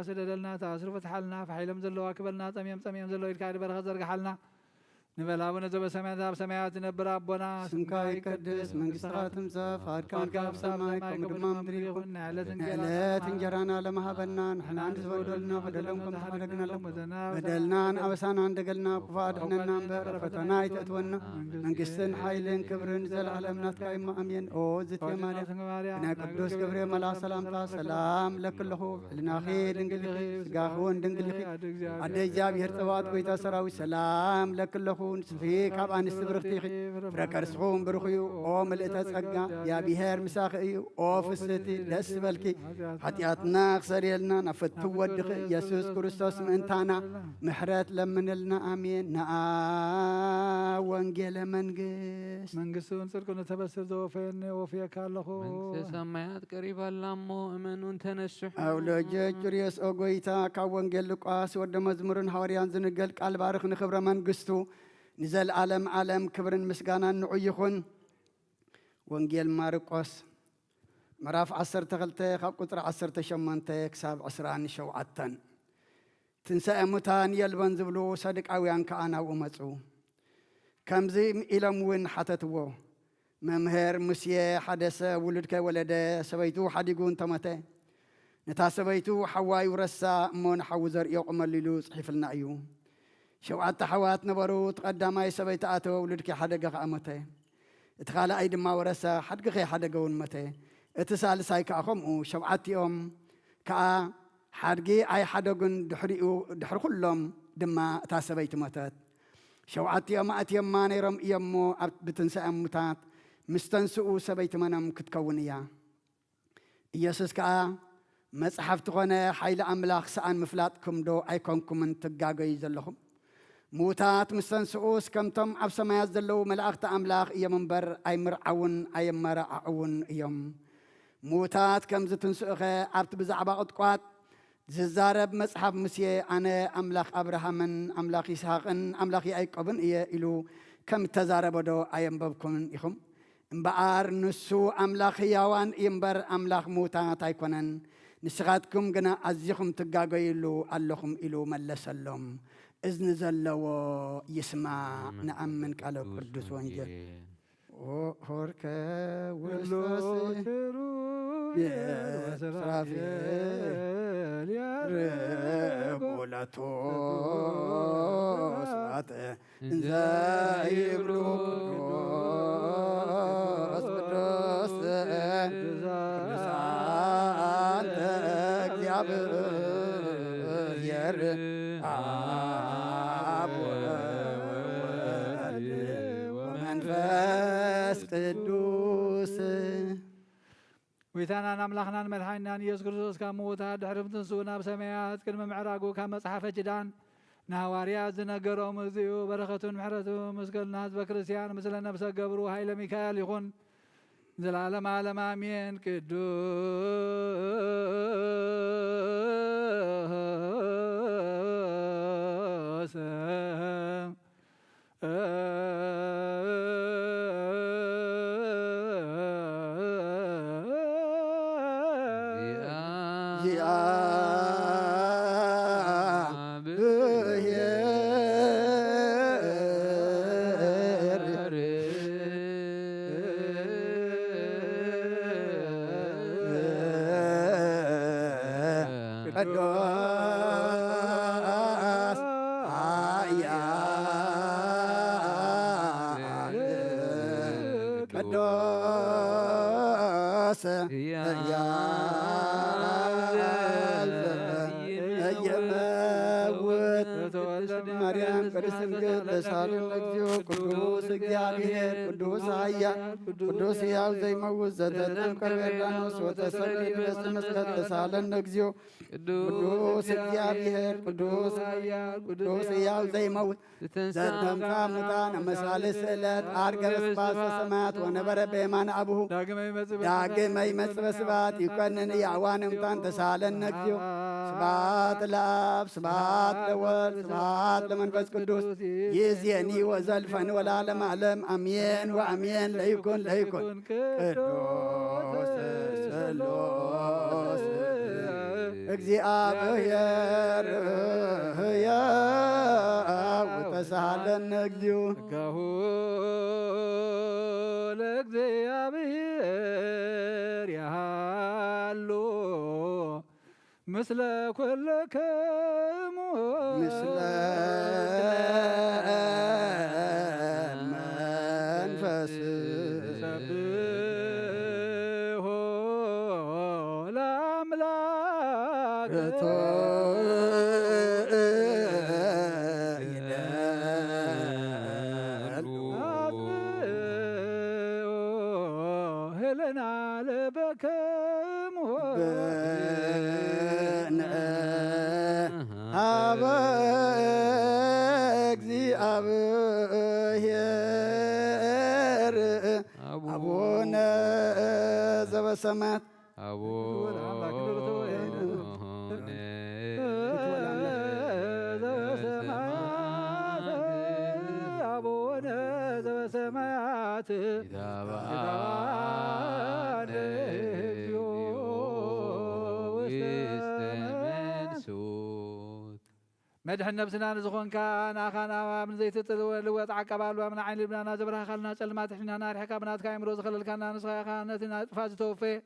ስደደልና፣ ተኣስሩ ፍትሓልና፣ ፋሕ ኢሎም ዘለዉ ኣክበልና፣ ጸሚኦም ጸሚኦም ዘለዉ ኢድካ ኢድ በረኸት ዘርግሓልና። ንበል ኣቡነ ዘበሰማያት፣ ኣብ ሰማያት ዝነብር ኣቦና፣ ስምካ ይቀደስ፣ መንግስትኻ ትምጻእ፣ ፍቓድካ ከም ኣብ ሰማይ ከምኡ ድማ ምድሪ ይኹን። ናይ ዕለት እንጀራና ሎሚ ሃበና፣ ንሕና ንዝበደሉና በደሎም ከም ዝሓደግናሎም፣ በደልናን ኣበሳናን ደገልና፣ ክፉእ ኣድሕነና እምበር፣ ኣብ ፈተና ኣይተእትወና። መንግስትን ሓይልን ክብርን ዘለዓለም ናትካ እዩ፣ ኣሜን። ኦ ዝትየ ማርያም፣ ናይ ቅዱስ ገብርኤል መልኣክ ሰላምታ ሰላም ለኪ ኣለኹ፣ ሕልናኺ ድንግል ኢኺ፣ ስጋኺ እውን ድንግል ኢኺ። ኣደ እግዚኣብሔር ጸባኦት፣ ጎይታ ሰራዊት፣ ሰላም ለኪ ኣለኹ፣ ንስኺ ካብ ኣንስቲ ብርኽቲ ኢኺ፣ ፍረ ከርስኺ እውን ብሩኽ እዩ። ኦ ምልእተ ጸጋ፣ እግዚኣብሔር ምሳኺ እዩ። ኦ ፍስህቲ፣ ደስ ይበልኪ፣ ሓጢኣትና ክሰርየልና ናብ ፍትው ወድኺ ኢየሱስ ክርስቶስ ምእንታና ምሕረት ለምንልና፣ ኣሜን። ነኣ ወንጌለ መንግስት። መንግስትን ጽድቅን ንተበስር ዘወፈየኒ ወፍየካ ኣለኹ። መንግስተ ሰማያት ቀሪባ ኣላ እሞ እመኑን ተነስሑ። ኣብ ሎጀ ጩርዮስ ኦ ጎይታ፣ ካብ ወንጌል ሉቃስ ወደ መዝሙርን ሃዋርያን ዝንገል ቃል ባርኽ ንክብረ መንግስቱ ንዘለዓለም ዓለም ክብርን ምስጋናን ንዑ ይኹን። ወንጌል ማርቆስ ምዕራፍ ዓሰርተ ክልተ ካብ ቁጽሪ ዓሰርተ ሸሞንተ ክሳብ ዕስራን ሸውዓተን። ትንሳኤ ሙታን የልቦን ዝብሉ ሰዱቃውያን ከኣ ናብኡ መጹ። ከምዚ ኢሎም እውን ሓተትዎ፣ መምህር፣ ሙሴ ሓደ ሰብ ውሉድ ከይወለደ ሰበይቱ ሓዲጉ እንተሞተ፣ ነታ ሰበይቱ ሓዋዩ ረሳ እሞ ንሓዉ ዘርእዮ ቁመሉ ኢሉ ጽሒፍልና እዩ። ሸውዓተ ኣሕዋት ነበሩ። እቲ ቀዳማይ ሰበይቲ ኣተወ፣ ውሉድ ከይሓደገ ከኣ ሞተ። እቲ ካልኣይ ድማ ወረሳ፣ ሓድጊ ከይሓደገ እውን ሞተ። እቲ ሳልሳይ ከኣ ከምኡ። ሸውዓቲኦም ከኣ ሓድጊ ኣይሓደጉን። ድሕሪኡ፣ ድሕሪ ኩሎም ድማ እታ ሰበይቲ ሞተት። ሸውዓቲኦም ኣእትዮማ ነይሮም እዮምሞ፣ ኣብ ብትንሳኤ ሙታት ምስ ተንስኡ ሰበይቲ መኖም ክትከውን እያ? ኢየሱስ ከኣ፣ መጽሓፍቲ ኾነ ሓይሊ ኣምላኽ ሰኣን ምፍላጥኩም ዶ ኣይኮንኩምን ትጋገዩ ዘለኹም? ምዉታት ምስ ተንስኡስ፣ ከምቶም ኣብ ሰማያት ዘለዉ መላእኽቲ ኣምላኽ እዮም እምበር፣ ኣይምርዓዉን ኣየመራዓዕዉን እዮም። ምዉታት ከም ዝትንስኡኸ፣ ኣብቲ ብዛዕባ ቁጥቋጥ ዝዛረብ መጽሓፍ ሙሴ፣ ኣነ ኣምላኽ ኣብርሃምን ኣምላኽ ይስሃቅን ኣምላኽ ያዕቆብን እየ ኢሉ ከም እተዛረበ ዶ ኣየንበብኩምን ኢኹም? እምበኣር ንሱ ኣምላኽ ህያዋን እዩ እምበር፣ ኣምላኽ ምዉታት ኣይኮነን። ንስኻትኩም ግና ኣዚኹም ትጋገዩሉ ኣለኹም ኢሉ መለሰሎም። እዝኒ ዘለዎ ይስማዕ። ኣሜን። ንኣምን ቃለ ቅዱስ ቅዱስ ወንጌል። ወንጌል። ሆ-፣ ሆርከ ውስተ ሎትሩ ሱራፌል ያርጉ ለቱ ስብሐተ እንዘ ይብሉ ቅዱስ ቅዱስ ቅዱስ አንተ እግዚአብሔር አብ ወወልድ ወመንፈስ ቅዱስ። ጎይታናን ኣምላኽናን መድሓኒናን ኢየሱስ ክርስቶስ ካብ ምዉታት ድሕሪ ምትንስኡ ናብ ሰማያት ቅድሚ ምዕራጉ ካብ መጽሓፈ ኪዳን ንሃዋርያት ዝነገሮም እዚ እዩ። በረኸቱን ምሕረቱ ምስ ኩልና ህዝበ ክርስቲያን ምስለ ነፍሰ ገብሩ ሃይለ ሚካኤል ይኹን። ዘላለም ዓለም ኣሜን። ቅዱስ ቅዱስ ኃያል ቅዱስ ኃያል ዘኢይመውት። ማርያም ቅድስት ድንግል ተሳለን እግዚኦ። ቅዱስ እግዚአብሔር ቅዱስ ኃያል ቅዱስ ሕያው ዘይመውት ዘተጠምቀ በዮርዳኖስ ወተሰቅለ በዕፀ መስቀል ተሳለን እግዚኦ። ቅዱስ እግዚአብሔር ቅዱስ ኃያል ቅዱስ ሕያው ዘይመውት ዘተንሳ ሙታን ኣብ መሳልስቲ ዕለት ዐርገ በስባሰ ሰማያት ወነበረ በየማነ አቡሁ። ዳግመ ይመጽእ በስብሐት ይኮንን ሕያዋን እሙታን ተሳለን እግዚኦ። ስብሐት ለአብ ስብሐት ለወልድ ስብሐት ለመንፈስ ቅዱስ ይእዜኒ ወዘልፈኒ ወለዓለመ ዓለም አሜን ወአሜን። ለይኩን ለይኩን ቅዱስ ስሉስ እግዚአብሔር ሕያው ተሳሃለነ እግዚኦ። ከሁ ለእግዚአብሔር ያሃሉ ምስለ ኩልክሙ ምስለ መንፈስ ሰብሖ ለአምላክ ርቶ ህልና ለበከሙ በነ ሀበ እግዚአብሔር አቡነ ዘበሰማያት አቡነ ዘበሰማያት አቡነ ዘበሰማያት ይትባረክ እግዚኦ ውስተ መንሱት። መድሕን ነብስና ንዝኾንካ ንኣኻ ንኣብ ንዘይትጥል ልወጥ ዓቃብ ኣልባምና ዓይኒ ልብናና ዘብርሃኻልና ጸልማት ሕሊናና ኣርሒኻ ብናትካ ኣእምሮ ዝኸለልካና ንስኻ ኢኻ ነቲ ናይ ጥፋት ዝተወፈየ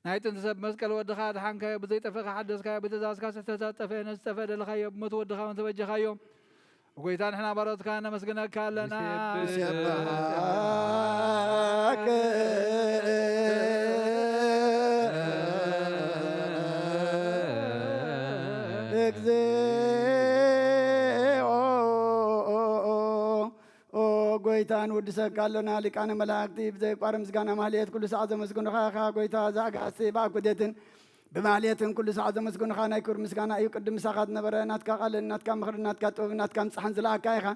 ናይ ጥንቲ ሰብ መስቀል ወድኻ ኣድሓንካዮ ብዘይጠፍእኻ ሓደስካዮ ብትእዛዝካ ስሕተታት ጠፍአ ነቲ ዝጠፍአ ደለኻዮ ብሞት ወድኻ እውን ተበጀኻዮ። ጎይታ ንሕና ባሮትካ ነመስግነካ ኣለና። ንሴብሐከ እግዚኦ ኦ ጎይታ ንውድሰካ ኣሎና። ሊቃነ መላእክቲ ብዘይቋር ምስጋና ማህሌት ኩሉ ሰዓት ዘመስግኑኻ ኢኻ። ጎይታ እዛ ኣጋዕዝቲ ብኣኩቴትን ብማህሌትን ኩሉ ሰዓት ዘመስግኑኻ ናይ ክብሪ ምስጋና እዩ። ቅድም ምሳኻ ዝነበረ ናትካ ቃልን ናትካ ምኽርን ናትካ ጥበብን ናትካ ምጻሕን ዝለኣካ ኢኻ።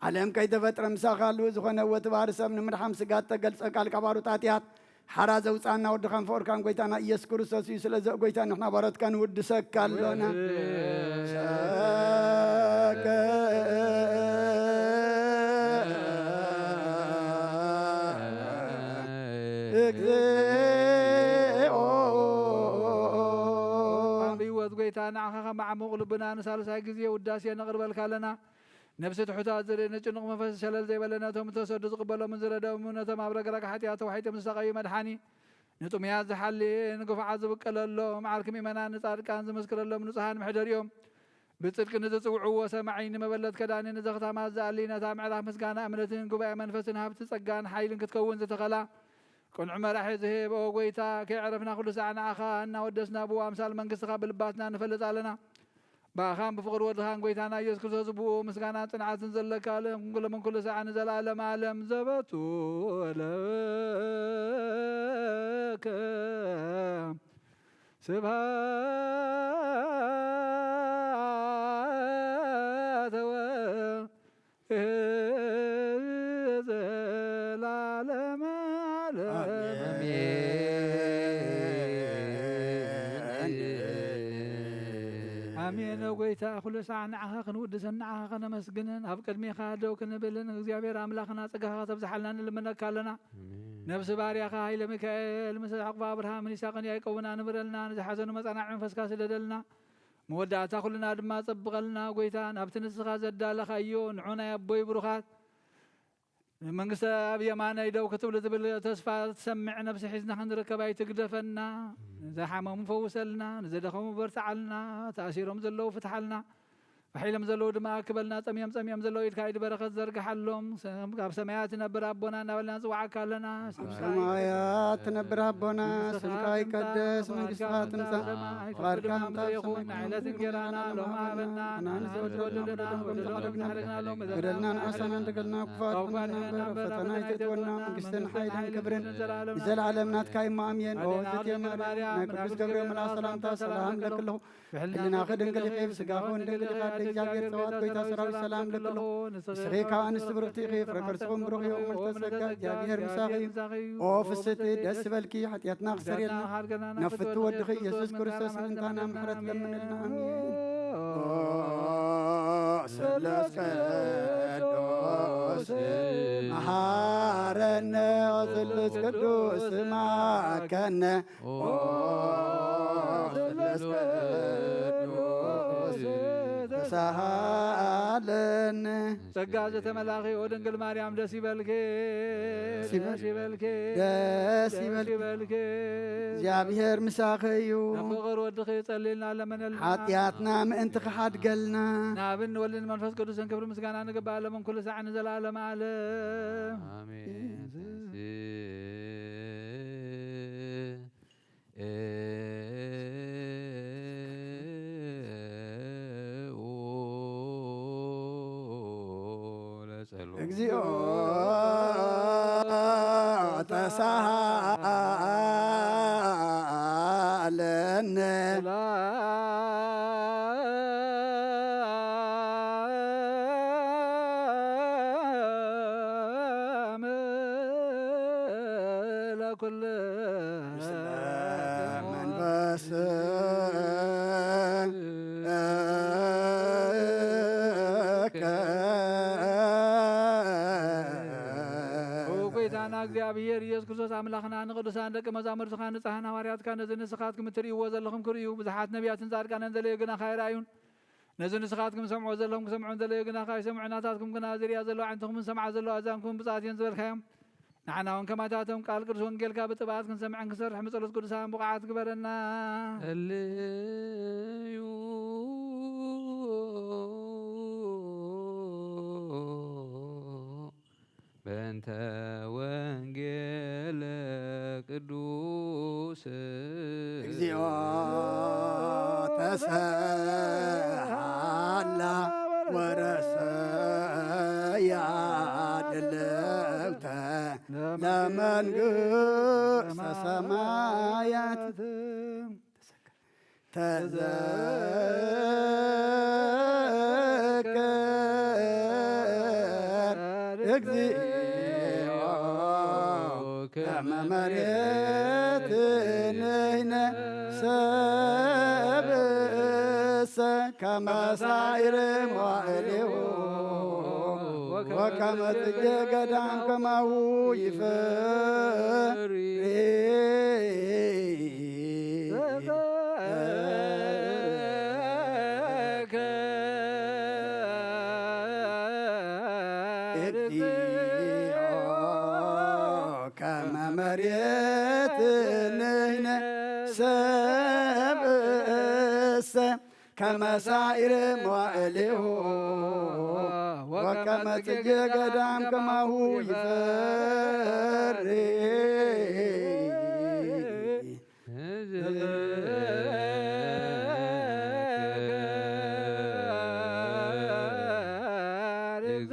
ዓለም ከይተፈጥረ ምሳኻ ህልው ዝኾነ ወትባህሪ ሰብ ንምድሓም ስጋ እተገልጸ ቃል ካብ ኣሩጣት እያት ሓራ ዘውፅኣና ወድኻን ፍቕርካን ጎይታና ኢየሱስ ክርስቶስ እዩ። ስለዚ ጎይታ ንሕና ባሮትካ ንውድሰካ ኣሎና። ሰከ እግዚኦ ኣብ ህይወት ጎይታ ንዓኻ ከማዕሙቕ ልብና ንሳልሳይ ግዜ ውዳሴ ነቕርበልካ ኣለና። ነብሲ ትሑታት ዝርኢ ንጭኑቕ መንፈስ ሸለል ዘይበለ ነቶም ዝተሰዱ ዝቕበሎምን ዝረደኦምን ነቶም ኣብ ረግረግ ሓጢኣት ተዋሒጦም ዝሳቐዩ መድሓኒ ንጥሙያት ዝሓሊ ንግፉዓት ዝብቀለሎም ዓርኪ ምእመናን ንጻድቃን ዝምስክረሎም ንጹሃን መሕደሪኦም ብጽድቂ ንዝጽውዕዎ ሰማዒ ንመበለት ከዳኒ ንዘኽታማት ዝኣሊ ነታ ምዕራፍ ምስጋና እምነትን ጉባኤ መንፈስን ሃብቲ ጸጋን ሓይልን ክትከውን ዝተኸላ ቅኑዕ መራሒ ዝህብ ኦ ጎይታ ከየዕረፍና ኩሉ ሳዕ ንዓኻ እናወደስና ብኡ ኣምሳል መንግስትኻ ብልባትና ንፈልጥ ኣለና። ብኣኻን ብፍቕሪ ወድኻን ጎይታና ኢየሱስ ክርስቶስ ብኡ ምስጋናን ጽንዓትን ዘለካ ለምን ኩሉ ሳዕ ንዘለኣለም ኣለም ዘበቱ ለከ ስብሃተ ወዘላለመ ዓለም። ኣሜን። ጎይታ ኩሉ ሳዕ ንዓኻ ክንውድሰን ንዓኻ ከነመስግንን ኣብ ቅድሜኻ ደው ክንብልን እግዚኣብሔር ኣምላኽና ጸጋኻ ከተብዝሓልና ንልምነካ ኣለና። ነብሲ ባርያኻ ሃይለ ሚካኤል ምስ ዕቕባ ኣብርሃምን ይስሐቅን ያዕቆብን ኣንብረልና፣ ንዝሓዘኑ መጻናዕ መንፈስካ ስደደልና፣ መወዳእታ ኩልና ድማ ጸብቐልና። ጎይታ ናብቲ ንስኻ ዘዳለኻዮ ንዑ ናይ ኣቦይ ብሩኻት መንግስቲ ኣብ የማነይ ደው ክትብሉ ዝብል ተስፋ ትሰምዕ ነብሲ ሒዝና ክንርከብ ኣይትግደፈና። ንዝሓመሙ ፈውሰልና፣ ንዝደኸሙ በርትዓልና፣ ተኣሲሮም ዘለዉ ፍትሓልና፣ ባሒሎም ዘለዉ ድማ ኣክበልና፣ ጸሚዮም ጸሚዮም ዘለዉ ኢድካ ኢድ በረኸት ዘርግሓሎም። ሰም-፣ ኣብ ሰማያት ትነብር ኣቦና እናበልና ንጽውዓካ ኣለና። ሰማያት ትነብር ኣቦና፣ ስምካ ይቀደስ፣ መንግስትኻ ትምጻእ፣ ፍቓድካ ከምታ ኣብ ሰማይ ንዕለት እንጌራና ሎም ሃበና፣ ንሕና ንዝበደሉና በደሎም ሓደግናሎም፣ በደልና ንዓሳና እንደገልና ክፉኣት ከመንበር፣ ፈተና ኣይተእትወና፣ መንግስትን ሓይልን ክብርን ንዘለዓለም ናትካ እሞ ኣሜን። ኦ እግዝእትየ ማርያም፣ ናይ ቅዱስ ገብርኤል መልኣክ ሰላምታ ሰላም ለክለኹ። ሕልናኺ ድንግል ኢኺ፣ ብስጋኺ እውን ድንግል ኢኻ፣ ኣደ እግዚኣብሔር ጸባኦት ጎይታ ሰራዊት ሰላም ለክለኹ። ንስኺ ካብ ኣንስቲ ብርኽቲ ኢኺ፣ ፍረ ከርስኺ እውን ብሩኽ እዩ። እመ ጸጋ እግዚኣብሔር ምሳኺ እዩ። ኦ ፍስቲ ደስ በልኪ፣ ሓጢኣትና ክሰርየልና ናብ ፍትው ወድኺ ኢየሱስ ክርስቶስ ምእንታና ምሕረት ለምንልና። ኣሜን። ስሉስ ቅዱስ መሃረነ፣ ስሉስ ቅዱስ ማከነ። ኦ ስሉስ ሳሃለነ ጸጋ ዘተመላኺ ኦ ድንግል ማርያም ደስ ይበልኪ፣ ደስ ይበል- ደስ ይበልኪ፣ ደስ ይበልኪ። ይበልኪ። እግዚኣብሔር ምሳኺ እዩ። ንፍቕር ወድኺ ጸሊልና ለመነልና። ሓጢኣትና ምእንቲ ክሓድገልና ንኣብን ንወልድን መንፈስ ቅዱስን ክብሪ ምስጋና ንግባእ ለምን ኩሉ ሳዕ ንዘለዓለም ዓለም። አሜን። ለጸሎት እግዚኦ ተሳሃለነ ሰላም ለኩል መንፈስ ጎይታና እግዚኣብሔር ኢየሱስ ክርስቶስ ኣምላኽና ንቅዱሳን ደቂ መዛሙርትኻ ንጽሓን ሃዋርያትካ ነዚ ንስኻትኩም እትርእይዎ ዘለኹም ክርእዩ ብዙሓት ነቢያትን ጻድቃንን ዘለዩ ግናኻ ኣይረኣዩን። ነዚ ንስኻትኩም ሰምዖ ዘለኹም ክሰምዑ ዘለዩ ግናኻ ኣይሰምዑ። ናታትኩም ግና ዝርእያ ዘለዋ ኣዕንትኹምን ሰምዓ ዘለዋ ኣዛንኩም ብጻት እየን ዝበልካዮም። ንዓና እውን ከማታቶም ቃል ቅዱስ ወንጌልካ ብጥብኣት ክንሰምዕን ክሰርሕ ብጸሎት ቅዱሳን ብቑዓት ግበረና። እልዩ በእንተ ወንጌል ቅዱስ እግዚኦ ተሰሃላ ወረሰያ ድልውተ ለመንግስተ ሰማያት ተዘከር እግዚኦ ከመ መሬት ንሕነ ሰብእሰ ከመ ሳዕር መዋዕሌሁ ወከመ ጽጌ ገዳም ከማሁ ይፈሪ። እግዚኦ ከመ መሬት ንሕነ ሰብእሰ ከመ ሳዕር መዋዕሌሁ ወከመ ጽጌ ገዳም ከማሁ ይፈሪ።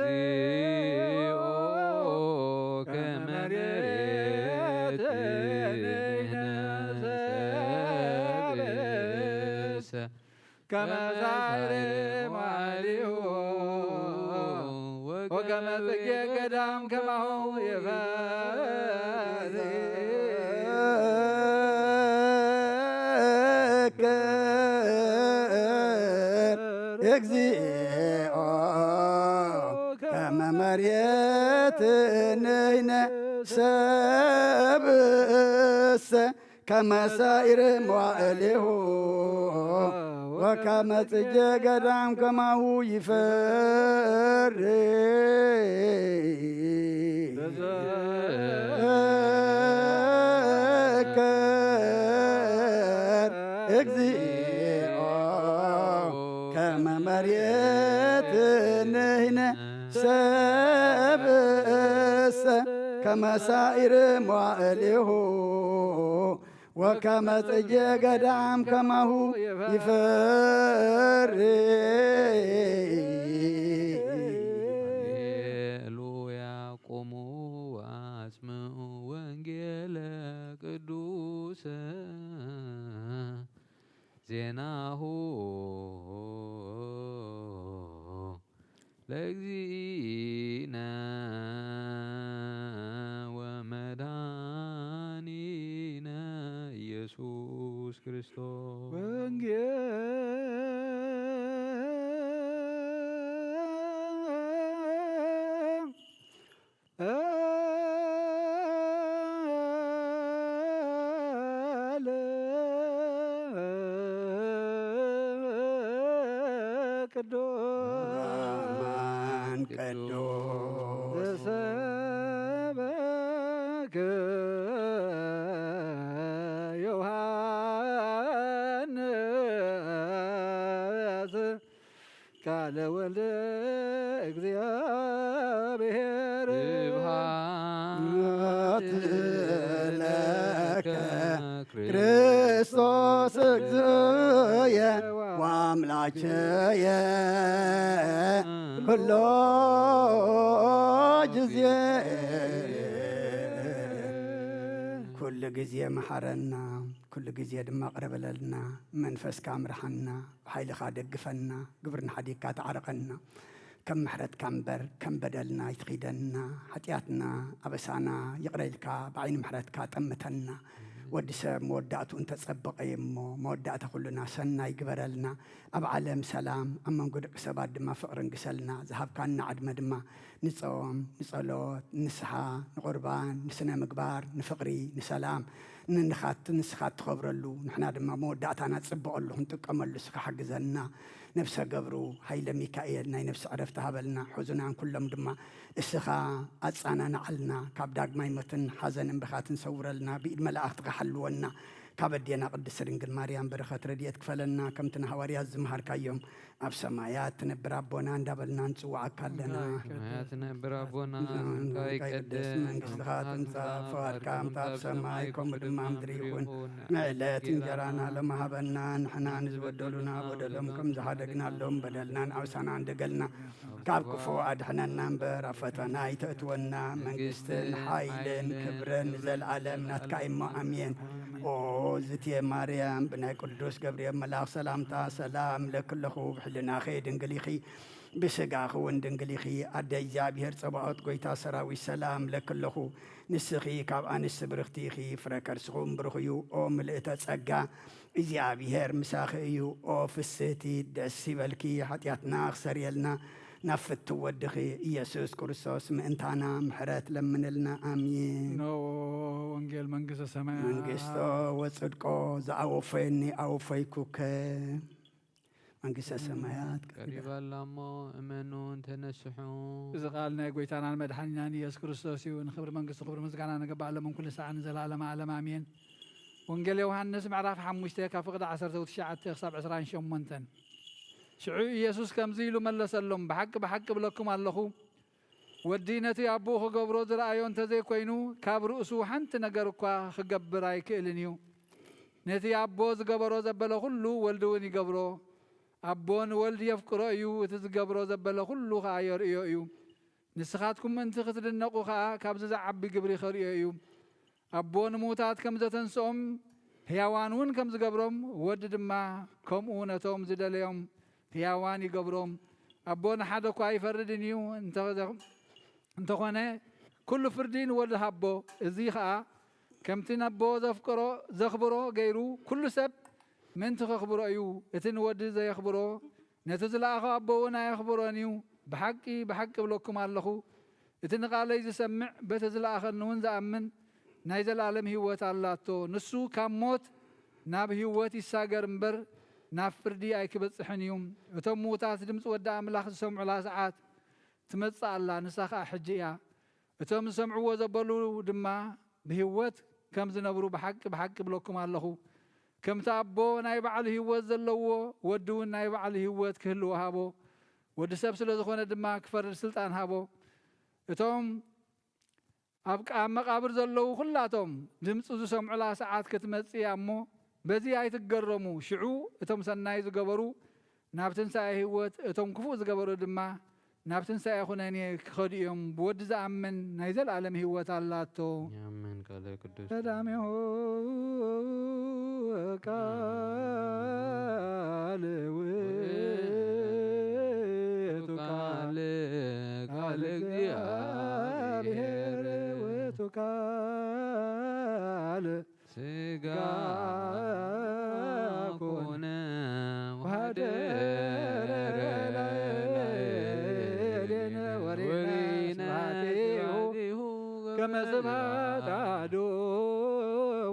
እግዚኦ ከመ መሬት ንሕነ ሰብእሰ ከመ ሳዕር መዋዕሌሁ ወከመ ጽጌ ገዳም ከማሁ ይፈሪ። እግዚኦ ከመ መሬት ንሕነ ሰብእሰ ከመ ሳዕር መዋዕሌሁ ወከመ ጽጌ ገዳም ከማሁ ይፈሪ። ተዘከር እግዚኦ ከመ መሬት ንሕነ ሰብእሰ ከመ ሳዕር መዋዕሌሁ ወከመ ጽጌ ገዳም ከማሁ ይፈሪ። ሉያ ቆሙ ወአስምዑ ወንጌለ ቅዱስ ዜናሁ ለእግዚእነ ወመድኃኒነ ኢየሱስ ክርስቶስ። ወንጌል ቅዱስ አማን ቅዱስ ዘሰበከ ዮሐንስ ቃለ ወልደ እግዚአብሔር ስብሐት ለከ ክርስቶስ እግዚእየ ወአምላክየ ኩሎ ጊዜ ኩሉ ጊዜ መሓረና፣ ኩሉ ጊዜ ድማ ቅረ በለልና። መንፈስካ ምርሓና፣ ብሓይልኻ ደግፈና፣ ግብርና ሓዲግካ ተዓርቐና። ከም ምሕረትካ እምበር ከም በደልና ኣይትኺደና። ሓጢኣትና ኣበሳና ይቕረ ኢልካ ብዓይኒ ምሕረትካ ጠምተና። ወዲ ሰብ መወዳእትኡ እንተጸበቐ እሞ መወዳእታ ኩልና ሰናይ ግበረልና። ኣብ ዓለም ሰላም፣ ኣብ መንጎ ደቂ ሰባት ድማ ፍቕሪ ንግሰልና። ዝሃብካና ዕድመ ድማ ንጾም፣ ንጸሎት፣ ንስሓ፣ ንቑርባን፣ ንስነ ምግባር፣ ንፍቕሪ፣ ንሰላም ንንኻት ንስኻ እትኸብረሉ፣ ንሕና ድማ መወዳእታና ጽብቐሉ ክንጥቀመሉ እስኻ ሓግዘና። ነብሰ ገብሩ ሃይለ ሚካኤል ናይ ነብሲ ዕረፍቲ ሃበልና። ሕዙናን ኩሎም ድማ እስኻ ኣጻናንዓልና። ካብ ዳግማይ ሞትን ሓዘንን ብኻትን ሰውረልና። ብኢድ መላእኽትኻ ሓልወና። ካብ ኣዴና ቅድስቲ ድንግል ማርያም በረኸት ረድኤት ክፈለና። ከምቲ ንሃዋርያት ዝመሃርካዮም ኣብ ሰማያት ትነብር ኣቦና እንዳበልና ንጽውዓካ ኣለና። ሰማያት ትነብር ኣቦና ስምካ ይቀደስ፣ መንግስትኻ ትምጻእ፣ ፍቓድካ ከምታ ኣብ ሰማይ ከምኡ ድማ ምድሪ ይኹን። ንዕለት እንጀራና ሎም ሃበና፣ ንሕና ንዝበደሉና በደሎም ከም ዝሓደግናሎም በደልና ንኣውሳና እንደገልና፣ ካብ ክፉ ኣድሕነና እምበር ኣብ ፈተና ኣይተእትወና። መንግስትን ሓይልን ክብርን ንዘለኣለም ናትካ እሞ ኣሜን። ኦ ዝትየ ማርያም፣ ብናይ ቅዱስ ገብርኤል መልኣኽ ሰላምታ ሰላም እብለኪ ኣለኹ። ብሕልናኺ ድንግል ኢኺ፣ ብስጋኺ እውን ድንግል ኢኺ። ኣደ እግዚኣብሔር ጸባኦት፣ ጎይታ ሰራዊት፣ ሰላም እብለኪ ኣለኹ። ንስኺ ካብ ኣንስቲ ብርኽቲ ኢኺ፣ ፍረ ከርስኺ እውን ብሩኽ እዩ። ኦ ምልእተ ጸጋ፣ እግዚኣብሔር ምሳኺ እዩ። ኦ ፍስህቲ፣ ደስ ይበልኪ፣ ሓጢኣትና ክሰርየልና ናብ ፍትው ወድኺ ኢየሱስ ክርስቶስ ምእንታና ምሕረት ለምንልና። ኣሜን። እነሆ ወንጌል መንግስተ ሰማያት። መንግስቶ ወጽድቆ፣ ዝኣወፈየኒ ኣወፈይኩከ። መንግስተ ሰማያት ቀሪባ። ቀሪባ ኣላ እሞ እመኑን ተነስሑ። እዚ ቃል ናይ ጎይታናን መድሓኒናን ኢየሱስ ክርስቶስ እዩ። ንኽብሪ መንግስቱ ክብሪ ምስጋና ንገባእ ሎምን ኩሉ ሰዓት ንዘለዓለመ ዓለም ኣሜን። ወንጌል ዮሃንስ ምዕራፍ ሓሙሽተ ካብ ፍቕዲ ዓሰርተ ትሽዓተ ክሳብ ዕስራን ሸሞንተን። ሽዑ ኢየሱስ ከምዚ ኢሉ መለሰሎም፣ ብሓቂ ብሓቂ እብለኩም ኣለኹ፣ ወዲ ነቲ ኣቦኡ ክገብሮ ዝረኣዮ እንተዘይኮይኑ፣ ካብ ርእሱ ሓንቲ ነገር እኳ ክገብር ኣይክእልን እዩ። ነቲ ኣቦ ዝገበሮ ዘበለ ኩሉ ወልዲ እውን ይገብሮ። ኣቦ ንወልድ የፍቅሮ እዩ፣ እቲ ዝገብሮ ዘበለ ኩሉ ኸኣ የርእዮ እዩ። ንስኻትኩም ምእንቲ ክትድነቑ ኸኣ ካብዚ ዝዓቢ ግብሪ ከርእዮ እዩ። ኣቦ ንምዉታት ከም ዘተንስኦም፣ ህያዋን እውን ከም ዝገብሮም፣ ወዲ ድማ ከምኡ ነቶም ዝደለዮም ህያዋን ይገብሮም። ኣቦ ንሓደ እኳ ኣይፈርድን እዩ፣ እንተ-፣ እንተኾነ ኩሉ ፍርዲ ንወዲ ሃቦ። እዚ ኸኣ ከምቲ ነቦ ዘፍቅሮ፣ ዘኽብሮ ገይሩ፣ ኩሉ ሰብ ምእንቲ ከኽብሮ እዩ። እቲ ንወዲ ዘየኽብሮ፣ ነቲ ዝለኣኾ ኣቦ እውን ኣየኽብሮን እዩ። ብሓቂ፣ ብሓቂ እብለኩም ኣለኹ፣ እቲ ንቓለይ ዝሰምዕ፣ በቲ ዝለኣኸኒ እውን ዝኣምን፣ ናይ ዘለኣለም ህይወት ኣላቶ። ንሱ ካብ ሞት ናብ ህይወት ይሳገር እምበር፣ ናብ ፍርዲ ኣይክበጽሕን እዩ። እቶም ምዉታት ድምጺ ወዲ ኣምላኽ ዝሰምዑላ ሰዓት ትመጽእ ኣላ፣ ንሳ ኸኣ ሕጂ እያ። እቶም ዝሰምዕዎ ዘበሉ ድማ ብህይወት ከም ዝነብሩ ብሓቂ፣ ብሓቂ እብለኩም ኣለኹ። ከምቲ ኣቦ ናይ ባዕሉ ህይወት ዘለዎ፣ ወዲ እውን ናይ ባዕሉ ህይወት ክህልዎ ሃቦ። ወዲ ሰብ ስለ ዝኾነ ድማ ክፈርድ ስልጣን ሃቦ። እቶም ኣብ ቃ-፣ ኣብ መቓብር ዘለዉ ኩላቶም ድምፂ ዝሰምዑላ ሰዓት ክትመጽእ እያ እሞ፣ በዚ ኣይትገረሙ። ሽዑ እቶም ሰናይ ዝገበሩ ናብ ትንሳኤ ህይወት፣ እቶም ክፉእ ዝገበሩ ድማ ናብ ትንሳኤ ኩነኔ ክኸዱ እዮም። ብወዲ ዝኣምን ናይ ዘለኣለም ህይወት ኣላቶ። ኣሜን። ቃለ ቅዱስ ቀዳሜሁ ቃል ውእቱ ቃል፣ ቃል እግዚአብሔር ውእቱ ቃል ስጋ ኮነ ወሐደረ ላዕሌነ ወሬነ ስብሐቲሁ ከመ ስብሐት አሐዱ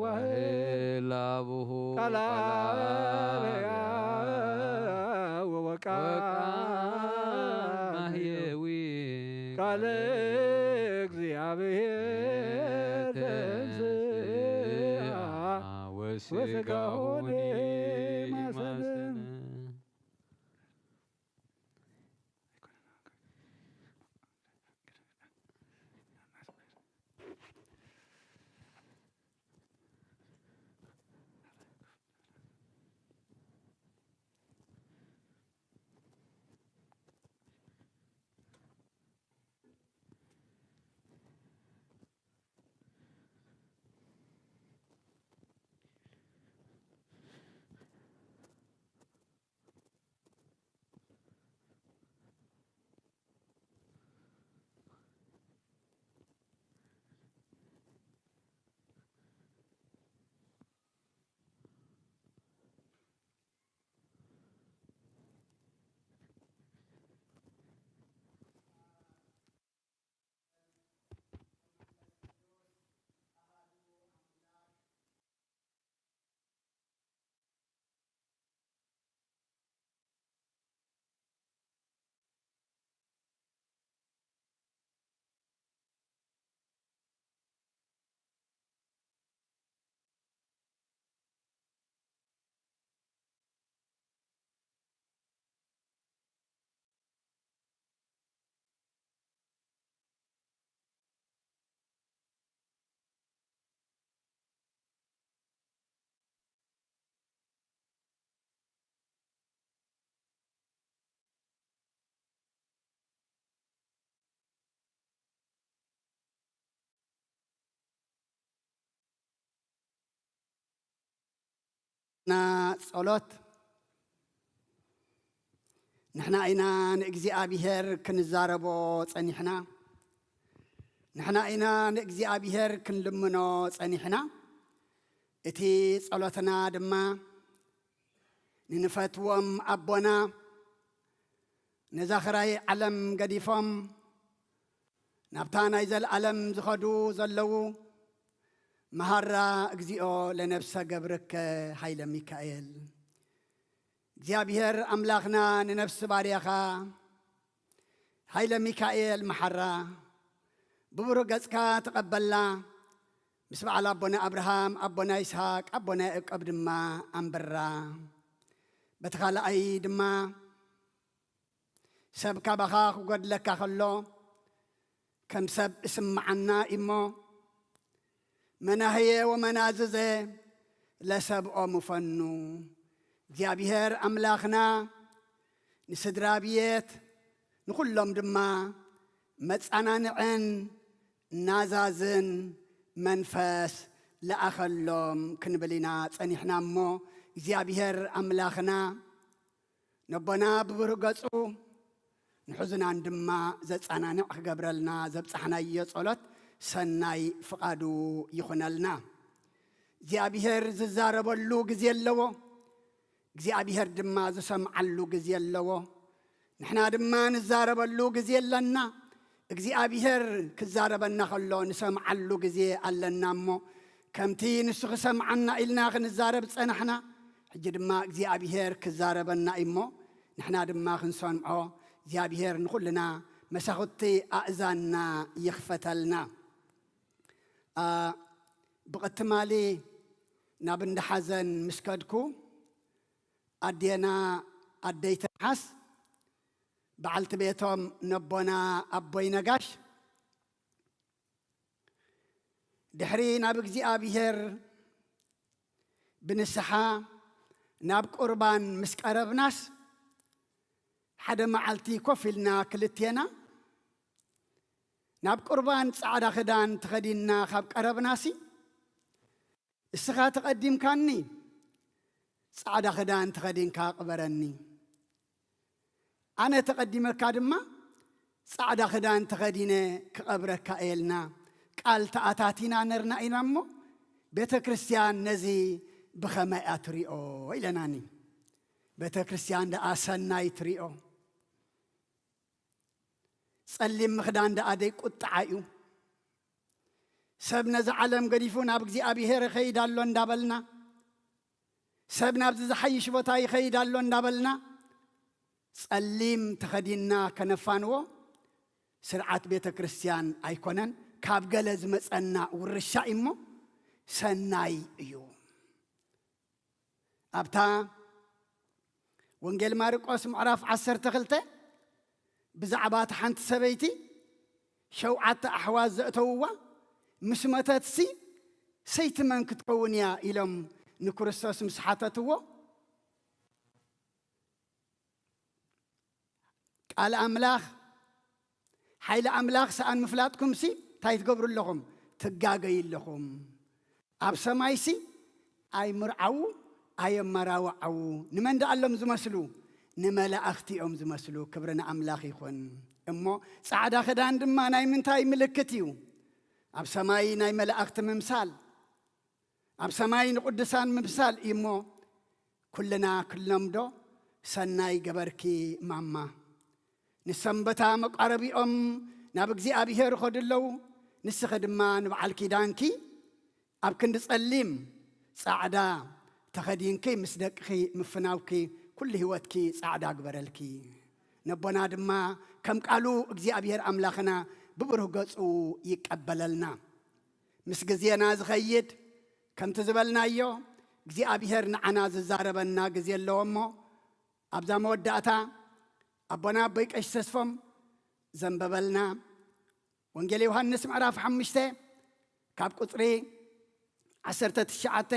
ዋሕድ ላቡሁ ቃለ አብ ሕያው ወቃል ቃለ እግዚአብሔር ተንሥአ ወሥጋሁ ወሥጋሁ ማሰነ። ና ጸሎት። ንሕና ኢና ንእግዚኣብሔር ክንዛረቦ ጸኒሕና። ንሕና ኢና ንእግዚኣብሔር ክንልምኖ ጸኒሕና። እቲ ጸሎትና ድማ ንንፈትዎም ኣቦና፣ ነዛ ኽራይ ዓለም ገዲፎም ናብታ ናይ ዘለኣለም ዝኸዱ ዘለዉ፣ መሃራ እግዚኦ ለነፍሰ ገብርከ ኃይለ ሚካኤል። እግዚኣብሔር ኣምላኽና፣ ንነፍሲ ባርያኻ ኃይለ ሚካኤል መሓራ፣ ብብሩህ ገጽካ ተቐበላ፣ ምስ በዓል ኣቦና ኣብርሃም፣ ኣቦና ይስሐቅ፣ ኣቦና ያዕቆብ ድማ ኣንብራ። በቲ ካልኣይ ድማ፣ ሰብ ካባኻ ክጎድለካ ከሎ፣ ከም ሰብ እስምዓና እሞ፣ መናህየ ወመናዝዘ ለሰብኦ ምፈኑ። እግዚኣብሔር ኣምላኽና ንስድራ ብየት ንኹሎም ድማ መጻናንዕን ናዛዝን መንፈስ ለኣኸሎም ክንብል ኢና ጸኒሕና እሞ፣ እግዚኣብሔር ኣምላኽና ነቦና ብብሩህ ገጹ ንሕዙናን ድማ ዘጻናንዕ ክገብረልና ዘብጻሕናዮ ጸሎት ሰናይ ፍቓዱ ይኹነልና። እግዚኣብሔር ዝዛረበሉ ግዜ ኣለዎ፣ እግዚኣብሔር ድማ ዝሰምዓሉ ግዜ ኣለዎ። ንሕና ድማ ንዛረበሉ ግዜ ኣለና፣ እግዚኣብሔር ክዛረበና ከሎ ንሰምዓሉ ግዜ ኣለና እሞ፣ ከምቲ ንሱ ክሰምዓና ኢልና ክንዛረብ ጸናሕና፣ ሕጂ ድማ እግዚኣብሔር ክዛረበና እዩ እሞ፣ ንሕና ድማ ክንሰምዖ እግዚኣብሔር ንኹልና መሳኹቲ ኣእዛንና ይኽፈተልና። ኣ፣ ብቕትማሊ ናብ እንዳ ሓዘን ምስ ከድኩ፣ ኣዴና ኣደይ ትርሓስ፣ በዓልቲ ቤቶም ነቦና ኣቦይ ነጋሽ፣ ድሕሪ ናብ እግዚኣብሔር ብንስሓ ናብ ቁርባን ምስ ቀረብናስ፣ ሓደ መዓልቲ ኮፍ ኢልና ክልቴና፣ ናብ ቁርባን ጻዕዳ ክዳን ተኸዲንና ካብ ቀረብናሲ፣ እስኻ ተቐዲምካኒ፣ ጻዕዳ ክዳን ተኸዲንካ ቅበረኒ። ኣነ ተቐዲመካ ድማ፣ ጻዕዳ ክዳን ተኸዲነ ክቐብረካ እየ ኢልና ቃል ተኣታቲና ነርና ኢና እሞ፣ ቤተ ክርስቲያን ነዚ ብኸመይ እያ ትሪኦ? ኢለናኒ። ቤተ ክርስቲያን ደኣ ሰናይ ትሪኦ። ጸሊም ምኽዳን ደኣ ደይ ቁጥዓ እዩ። ሰብ ነዚ ዓለም ገዲፉ ናብ እግዚኣብሔር ይኸይድ ኣሎ እንዳበልና፣ ሰብ ናብዚ ዝሓይሽ ቦታ ይኸይድ ኣሎ እንዳበልና፣ ጸሊም ተኸዲንና ከነፋንዎ፣ ስርዓት ቤተ ክርስቲያን ኣይኮነን፣ ካብ ገለ ዝመጸና ውርሻ እዩ እሞ ሰናይ እዩ። ኣብታ ወንጌል ማርቆስ ምዕራፍ ዓሰርተ ክልተ ብዛዕባ እታ ሓንቲ ሰበይቲ ሸውዓተ ኣሕዋት ዘእተውዋ ምስ መተትሲ ሰይቲ መን ክትከውን እያ ኢሎም ንክርስቶስ ምስ ሓተትዎ፣ ቃል ኣምላኽ፣ ሓይሊ ኣምላኽ ሰኣን ምፍላጥኩምሲ እንታይ ትገብሩ ኣለኹም? ትጋገዩ ኣለኹም። ኣብ ሰማይሲ ኣይምርዓዉ፣ ኣየመራውዓዉ። ንመን ደኣ ኣሎም ዝመስሉ? ንመላእኽቲ እዮም ዝመስሉ። ክብሪ ንኣምላኽ ይኹን። እሞ ጻዕዳ ክዳን ድማ ናይ ምንታይ ምልክት እዩ? ኣብ ሰማይ ናይ መላእኽቲ ምምሳል፣ ኣብ ሰማይ ንቅዱሳን ምምሳል እዩ። እሞ ኩልና ክንለምዶ ሰናይ ገበርኪ ማማ። ንሰንበታ መቃረቢኦም ናብ እግዚኣብሔር ይኸዱ ኣለዉ። ንስኺ ድማ ንበዓል ኪዳንኪ ኣብ ክንዲ ጸሊም ጻዕዳ ተኸዲንኪ ምስ ደቅኺ ምፍናውኪ ኩሉ ህይወትኪ ጻዕዳ ግበረልኪ። ነቦና ድማ ከም ቃሉ እግዚኣብሔር ኣምላኽና ብብሩህ ገጹ ይቀበለልና። ምስ ግዜና ዝኸይድ ከምቲ ዝበልናዮ እግዚኣብሔር ንዓና ዝዛረበና ግዜ ኣለዎ። እሞ ኣብዛ መወዳእታ ኣቦና ኣቦይ ቀሺ ተስፎም ዘንበበልና ወንጌል ዮሃንስ ምዕራፍ ሓሙሽተ ካብ ቁጽሪ ዓሰርተ ትሽዓተ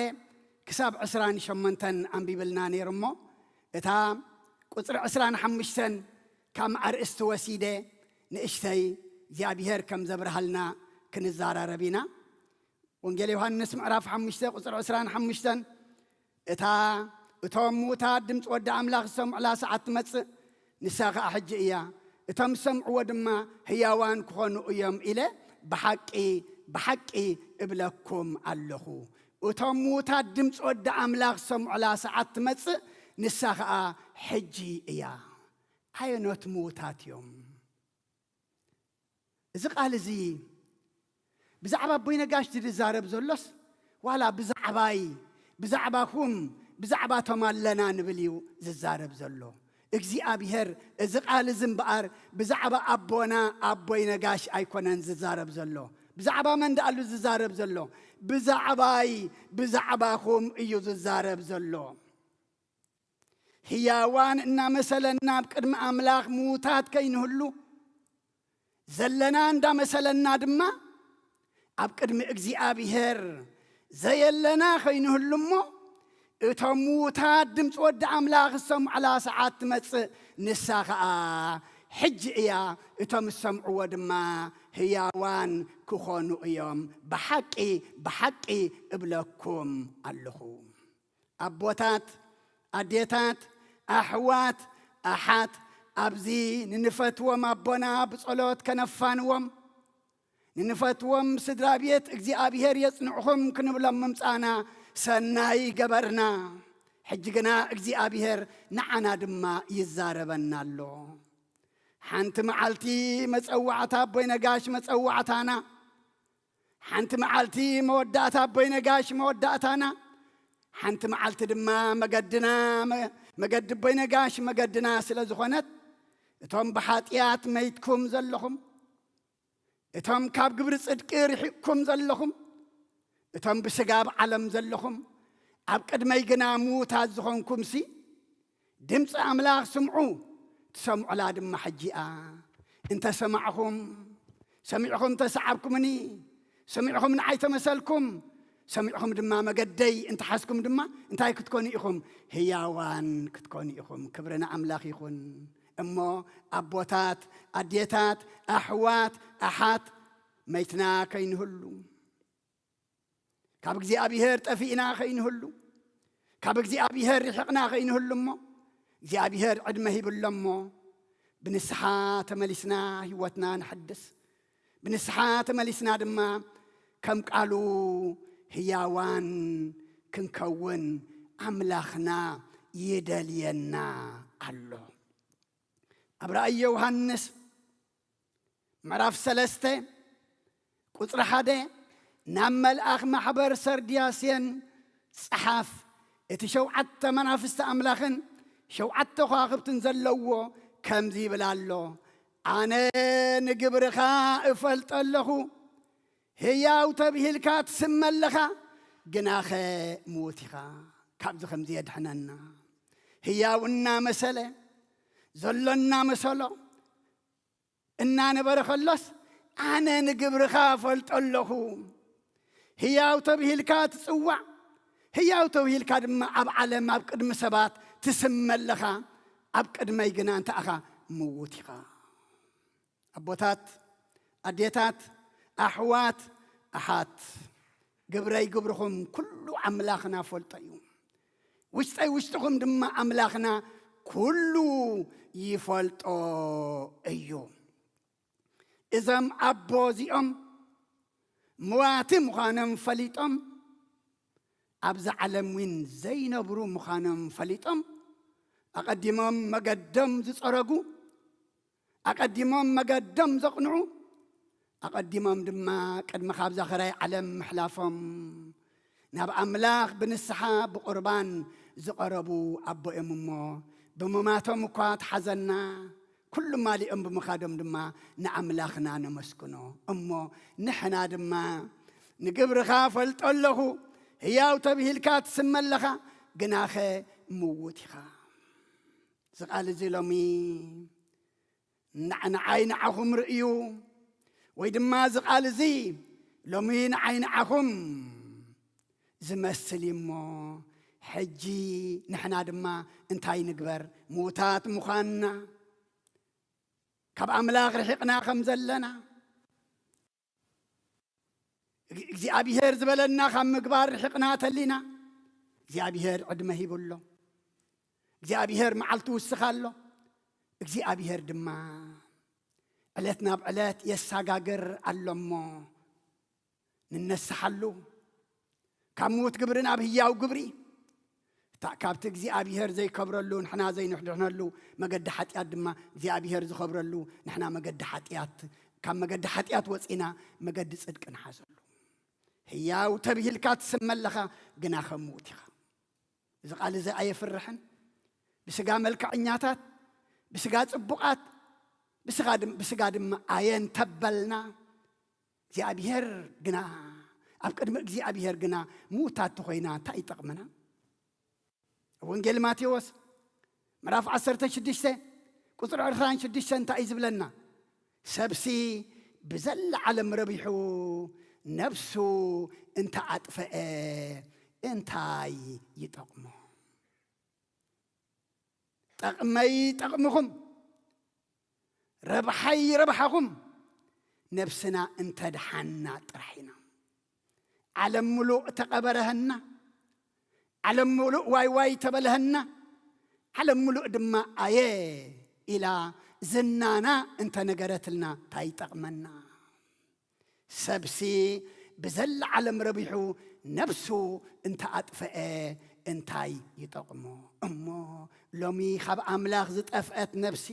ክሳብ ዕስራን ሸሞንተን ኣንቢብልና ነይሩ። እሞ እታ ቁጽሪ ዕስራን ሓሙሽተን ካብ ኣርእስቲ ወሲደ ንእሽተይ እግዚኣብሔር ከም ዘብርሃልና ክንዘራረብ ኢና። ወንጌል ዮሃንስ ምዕራፍ ሓሙሽተ ቁጽሪ ዕስራን ሓሙሽተን፣ እታ እቶም ምዉታት ድምፂ ወዲ ኣምላኽ ዝሰምዑላ ሰዓት ትመጽእ፣ ንሳ ኸዓ ሕጂ እያ፣ እቶም ዝሰምዕዎ ድማ ህያዋን ክኾኑ እዮም ኢለ ብሓቂ ብሓቂ እብለኩም ኣለኹ። እቶም ምዉታት ድምፂ ወዲ ኣምላኽ ዝሰምዑላ ሰዓት ትመጽእ፣ ንሳ ኸዓ ሕጂ እያ። ኣየኖት ምዉታት እዮም? እዚ ቃል እዚ ብዛዕባ ኣቦይ ነጋሽ ዝዛረብ ዘሎስ ዋላ ብዛዕባይ፣ ብዛዕባኹም፣ ብዛዕባቶም ኣለና ንብል እዩ ዝዛረብ ዘሎ? እግዚኣብሔር እዚ ቃል እዚ እምበኣር ብዛዕባ ኣቦና ኣቦይ ነጋሽ ኣይኮነን ዝዛረብ ዘሎ። ብዛዕባ መን ደኣሉ ዝዛረብ ዘሎ? ብዛዕባይ፣ ብዛዕባኹም እዩ ዝዛረብ ዘሎ። ህያዋን እናመሰለና ኣብ ቅድሚ ኣምላኽ ምዉታት ከይንህሉ፣ ዘለና እንዳመሰለና ድማ ኣብ ቅድሚ እግዚኣብሔር ዘየለና ከይንህሉ እሞ፣ እቶም ምዉታት ድምፂ ወዲ ኣምላኽ ዝሰምዑላ ሰዓት ትመጽእ፣ ንሳ ኸዓ ሕጂ እያ፣ እቶም ዝሰምዕዎ ድማ ህያዋን ክኾኑ እዮም። ብሓቂ ብሓቂ እብለኩም ኣለኹ። ኣቦታት፣ ኣዴታት፣ ኣሕዋት፣ ኣሓት፣ ኣብዚ ንንፈትዎም ኣቦና ብጸሎት ከነፋንዎም፣ ንንፈትዎም ስድራ ቤት እግዚኣብሔር የጽንዕኹም ክንብሎም ምምጻእና ሰናይ ገበርና። ሕጂ ግና እግዚኣብሔር ንዓና ድማ ይዛረበና ኣሎ። ሓንቲ መዓልቲ መጸዋዕታ ኣቦይ ነጋሽ መጸዋዕታና፣ ሓንቲ መዓልቲ መወዳእታ ኣቦይ ነጋሽ መወዳእታና፣ ሓንቲ መዓልቲ ድማ መገድና፣ መ-፣ መገዲ ኣቦይ ነጋሽ መገድና ስለ ዝኾነት፣ እቶም ብሓጢኣት መይትኩም ዘለኹም፣ እቶም ካብ ግብሪ ጽድቂ ርሒቕኩም ዘለኹም፣ እቶም ብስጋ ኣብ ዓለም ዘለኹም፣ ኣብ ቅድመይ ግና ምዉታት ዝኾንኩምሲ፣ ድምፂ ኣምላኽ ስምዑ፣ ትሰምዑላ ድማ ሕጂ እያ። እንተ ሰማዕኹም፣ ሰሚዕኹም እንተ ሰዓብኩምኒ፣ ሰሚዕኹም ንዓይ ተመሰልኩም፣ ሰሚዕኹም ድማ መገደይ እንተ ሓዝኩም ድማ እንታይ ክትኮኑ ኢኹም? ህያዋን ክትኮኑ ኢኹም። ክብሪ ንኣምላኽ ይኹን። እሞ ኣቦታት፣ ኣዴታት፣ ኣሕዋት፣ ኣሓት፣ መይትና ከይንህሉ፣ ካብ እግዚኣብሔር ጠፊእና ኸይንህሉ፣ ካብ እግዚኣብሔር ርሒቕና ኸይንህሉ እሞ፣ እግዚኣብሔር ዕድመ ሂብሎ እሞ፣ ብንስሓ ተመሊስና ህይወትና ንሐድስ። ብንስሓ ተመሊስና ድማ ከም ቃሉ ህያዋን ክንከውን ኣምላኽና ይደልየና ኣሎ። ኣብ ራእይ ዮሃንስ ምዕራፍ ሰለስተ ቁጽሪ ሓደ፣ ናብ መልኣኽ ማሕበር ሰርድያስየን ጸሓፍ፣ እቲ ሸውዓተ መናፍስቲ ኣምላኽን ሸውዓተ ከዋኽብትን ዘለዎ ከምዚ ይብል ኣሎ፣ ኣነ ንግብርኻ እፈልጦ ኣለኹ። ህያው ተብሂልካ ትስመ ኣለኻ፣ ግናኸ ምዉት ኢኻ። ካብዚ ከምዚ የድሕነና። ህያው እናመሰለ፣ ዘሎ እናመሰሎ፣ እናነበረ ከሎስ፣ ኣነ ንግብርኻ እፈልጦ ኣለኹ። ህያው ተብሂልካ ትጽዋዕ፣ ህያው ተብሂልካ ድማ ኣብ ዓለም ኣብ ቅድሚ ሰባት ትስመ ኣለኻ፣ ኣብ ቅድመይ ግና እንታይ ኢኻ? ምዉት ኢኻ። ኣቦታት፣ ኣዴታት፣ ኣሕዋት፣ ኣሓት፣ ግብረይ ግብርኹም ኩሉ ኣምላኽና ፈልጦ እዩ። ውሽጠይ ውሽጥኹም ድማ ኣምላኽና ኩሉ ይፈልጦ እዩ። እዞም ኣቦ እዚኦም መዋቲ ምዃኖም ፈሊጦም፣ ኣብዛ ዓለም እውን ዘይነብሩ ምዃኖም ፈሊጦም፣ ኣቐዲሞም መገዶም ዝጸረጉ፣ ኣቐዲሞም መገዶም ዘቕንዑ፣ ኣቐዲሞም ድማ ቅድሚ ካብዛ ኸራይ ዓለም ምሕላፎም ናብ ኣምላኽ ብንስሓ ብቑርባን ዝቐረቡ ኣቦ እዮም እሞ፣ ብምማቶም እኳ ተሓዘና፣ ኩሉ ማሊኦም ብምኻዶም ድማ ንኣምላኽና ነመስግኖ። እሞ ንሕና ድማ ንግብርኻ ፈልጦ ኣለኹ፣ ህያው ተብሂልካ ትስመ ኣለኻ፣ ግናኸ ምዉት ኢኻ። እዚ ቃል እዚ ሎሚ ንዓ-፣ ንዓይ ንዓኹም ርእዩ፣ ወይ ድማ እዚ ቃል እዚ ሎሚ ንዓይ ንዓኹም ዝመስል እዩ እሞ፣ ሕጂ ንሕና ድማ እንታይ ንግበር? ምዉታት ምዃንና፣ ካብ ኣምላኽ ርሒቕና ከም ዘለና፣ እግ-፣ እግዚኣብሔር ዝበለና ካብ ምግባር ርሒቕና ተሊና፣ እግዚኣብሔር ዕድመ ሂቡ ኣሎ። እግዚኣብሔር መዓልቲ ውስኽ ኣሎ። እግዚኣብሔር ድማ ዕለት ናብ ዕለት የሳጋግር ኣሎ እሞ፣ ንነስሓሉ፣ ካብ ምዉት ግብሪ ናብ ህያው ግብሪ፣ እታ ካብቲ እግዚኣብሔር ዘይከብረሉ ንሕና ዘይንድሕነሉ መገዲ ሓጢኣት ድማ እግዚኣብሔር ዝኸብረሉ፣ ንሕና መገዲ ሓጢኣት፣ ካብ መገዲ ሓጢኣት ወጺና መገዲ ጽድቂ ንሓዘሉ። ህያው ተብሂልካ ትስመ ኣለኻ፣ ግናኸ ምዉት ኢኻ። እዚ ቃል እዚ ኣየፍርሕን? ብስጋ መልክዐኛታት፣ ብስጋ ጽቡቓት፣ ብስጋ ድም-፣ ብስጋ ድማ ኣየን ተበልና። እግዚኣብሔር ግና፣ ኣብ ቅድሚ እግዚኣብሔር ግና ምዉታት ተኾይና እንታይ ይጠቕመና? ኣብ ወንጌል ማቴዎስ ምዕራፍ ዓሰርተ ሽዱሽተ ቁጽሪ ዕስራን ሽዱሽተን እንታይ እዩ ዝብለና? ሰብሲ ብዘላ ዓለም ረቢሑ ነብሱ እንተ ኣጥፈአ እንታይ ይጠቕሞ? ጠቕመይ ጠቕምኹም፣ ረብሓይ ረብሓኹም፣ ነብስና እንተድሓና ጥራሕ ኢና። ዓለም ምሉእ ተቐበረሀና፣ ዓለም ምሉእ ዋይ ዋይ ተበለሀና፣ ዓለም ምሉእ ድማ ኣየ ኢላ ዝናና እንተነገረትልና እንታይ ይጠቕመና? ሰብሲ ብዘላ ዓለም ረቢሑ ነብሱ እንተ ኣጥፈአ እንታይ ይጠቕሞ? እሞ ሎሚ ካብ ኣምላኽ ዝጠፍአት ነብሲ፣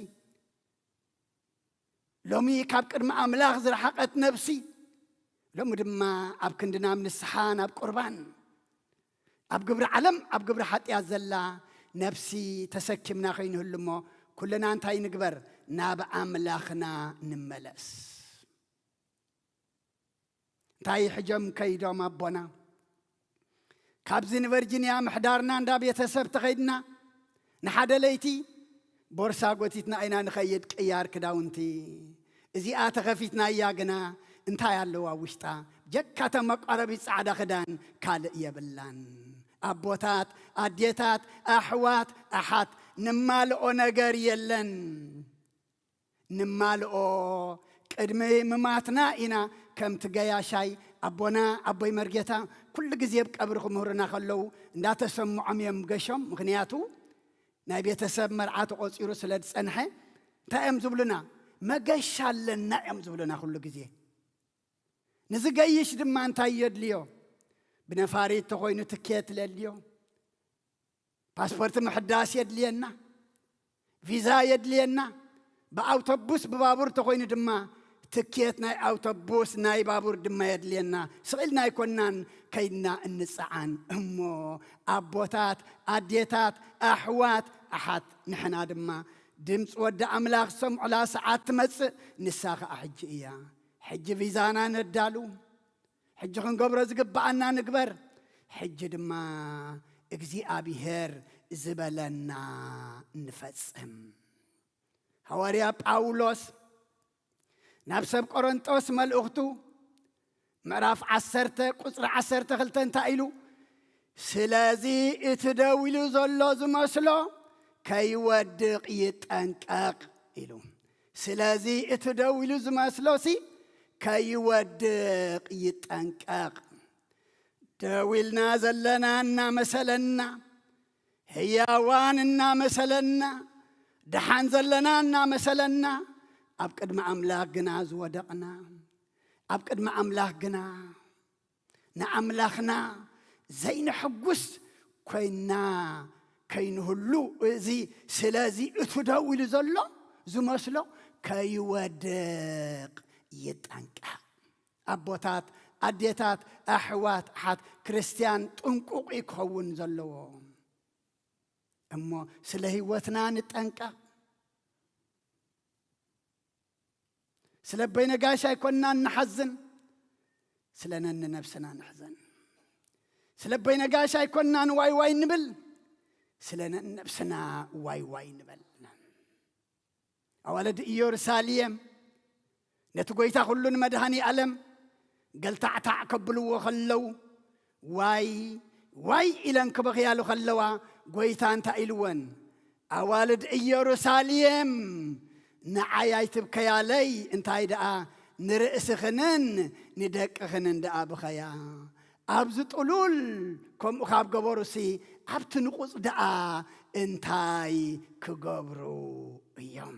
ሎሚ ካብ ቅድሚ ኣምላኽ ዝረሓቐት ነብሲ፣ ሎሚ ድማ ኣብ ክንዲ ናብ ንስሓ፣ ናብ ቁርባን፣ ኣብ ግብሪ ዓለም፣ ኣብ ግብሪ ሓጢኣት ዘላ ነብሲ ተሰኪምና ከይንህሉ እሞ፣ ኩልና እንታይ ንግበር? ናብ ኣምላኽና ንመለስ። እንታይ ሕጆም ከይዶም ኣቦና? ካብዚ ንቨርጂንያ ምሕዳርና እንዳ ቤተሰብ ተኸይድና፣ ንሓደ ለይቲ ቦርሳ ጎቲትና ኢና ንኸይድ፣ ቅያር ክዳውንቲ። እዚኣ ተኸፊትናያ ግና እንታይ ኣለዋ ውሽጣ? ጀካ እታ መቋረቢት ጻዕዳ ክዳን ካልእ የብላን። ኣቦታት፣ ኣዴታት፣ ኣሕዋት፣ ኣሓት፣ ንማልኦ ነገር የለን። ንማልኦ ቅድሚ ምማትና ኢና። ከምቲ ገያሻይ ኣቦና ኣቦይ መርጌታ ኩሉ ግዜ ኣብ ቀብሪ ክምህሩና ከለዉ እንዳተሰምዖም እዮም ገሾም። ምኽንያቱ ናይ ቤተሰብ መርዓ ተቖጺሩ ስለ ዝጸንሐ እንታይ እዮም ዝብሉና? መገሻ ኣለና እዮም ዝብሉና ኩሉ ግዜ። ንዝገይሽ ድማ እንታይ የድልዮ? ብነፋሪት ተኾይኑ ትኬት ለድልዮ፣ ፓስፖርት ምሕዳስ የድልየና፣ ቪዛ የድልየና፣ ብኣውቶቡስ ብባቡር ተኾይኑ ድማ ትኬት ናይ ኣውቶቡስ ናይ ባቡር ድማ የድልየና። ስቕ ኢልና ኣይኮናን ከይድና እንጸዓን። እሞ ኣቦታት፣ ኣዴታት፣ ኣሕዋት፣ ኣሓት፣ ንሕና ድማ ድምፂ ወዲ ኣምላኽ ዝሰምዑላ ሰዓት ትመፅእ፣ ንሳ ኸዓ ሕጂ እያ። ሕጂ ቪዛና ነዳሉ፣ ሕጂ ክንገብሮ ዝግብኣና ንግበር፣ ሕጂ ድማ እግዚኣብሔር ዝበለና ንፈጽም። ሃዋርያ ጳውሎስ ናብ ሰብ ቆሮንጦስ መልእኽቱ ምዕራፍ ዓሰርተ ቁጽሪ ዓሰርተ ክልተ እንታይ ኢሉ? ስለዚ እቲ ደው ኢሉ ዘሎ ዝመስሎ ከይወድቕ ይጠንቀቕ ኢሉ። ስለዚ እቲ ደው ኢሉ ዝመስሎሲ ከይወድቕ ይጠንቀቕ። ደው ኢልና ዘለና እናመሰለና፣ ህያዋን እናመሰለና፣ ደሓን ዘለና እናመሰለና፣ ኣብ ቅድሚ ኣምላኽ ግና ዝወደቕና፣ ኣብ ቅድሚ ኣምላኽ ግና ንኣምላኽና ዘይነሐጉስ ኮይና ከይንህሉ፣ እዚ ስለዚ እቱ ደው ኢሉ ዘሎ ዝመስሎ ከይወድቕ ይጠንቀቕ። ኣቦታት፣ ኣዴታት፣ ኣሕዋት፣ ኣሓት፣ ክርስትያን ጥንቁቕ እዩ ክኸውን ዘለዎ። እሞ ስለ ህይወትና ንጠንቀቕ። ስለ በይነጋሽ ኣይኮንናን ንሓዝን፣ ስለ ነንነብስና ንሕዘን። ስለ በይነጋሽ ኣይኮንናን ዋይ ዋይ ንብል፣ ስለ ነንነብስና ዋይ ዋይ ንበል። ኣዋልድ ኢየሩሳሌም ነቲ ጐይታ ኩሉ ንመድኃኔ ዓለም ገልታዕታዕ ከብልዎ ከለዉ፣ ዋይ ዋይ ኢለን ክበኽያሉ ከለዋ፣ ጐይታ እንታይ ኢልወን? ኣዋልድ ኢየሩሳሌም፣ ንዓይ ኣይትብከያለይ፣ እንታይ ደኣ ንርእስኽንን ንደቅኽንን ደኣ ብኸያ። ኣብዚ ጥሉል ከምኡ ካብ ገበሩሲ፣ ኣብቲ ንቑጽ ደኣ እንታይ ክገብሩ እዮም?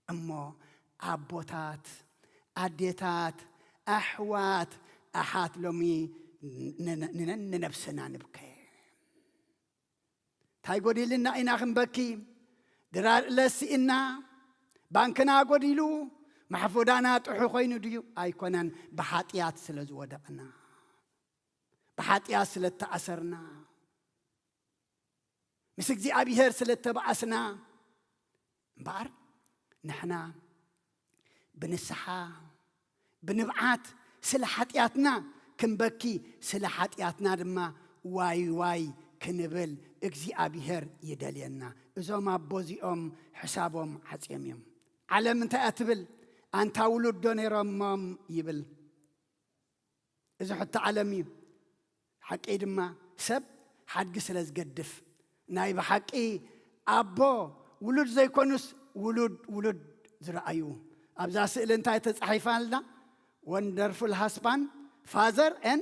እሞ ኣቦታት፣ ኣዴታት፣ ኣሕዋት፣ ኣሓት፣ ሎሚ ን-፣ ን-፣ ን-፣ ንነብስና ንብከ። እንታይ ጎዲልና ኢና ክንበኪ? ድራር እለ ስኢና፣ ባንክና ጎዲሉ፣ ማሕፉዳና ጥሑ ኮይኑ ድዩ? ኣይኮነን። ብሓጢኣት ስለ ዝወደቕና፣ ብሓጢኣት ስለ እተኣሰርና፣ ምስ እግዚኣብሔር ስለ እተባኣስና እምበኣር፣ ንሕና ብንስሓ፣ ብንብዓት ስለ ሓጢኣትና ክንበኪ፣ ስለ ሓጢኣትና ድማ ዋይ ዋይ ክንብል እግዚኣብሔር ይደልየና። እዞም ኣቦ እዚኦም ሕሳቦም ዓጽዮም እዮም። ዓለም እንታይ እያ ትብል? ኣንታ ውሉድ ዶ ነይሮሞም ይብል። እዚ ሕቶ ዓለም እዩ። ሓቂ ድማ ሰብ ሓድጊ ስለ ዝገድፍ፣ ናይ ብሓቂ ኣቦ ውሉድ ዘይኮኑስ ውሉድ ውሉድ ዝረኣዩ። ኣብዛ ስእሊ እንታይ ተጻሒፋ ኣላ? Wonderful husband, father and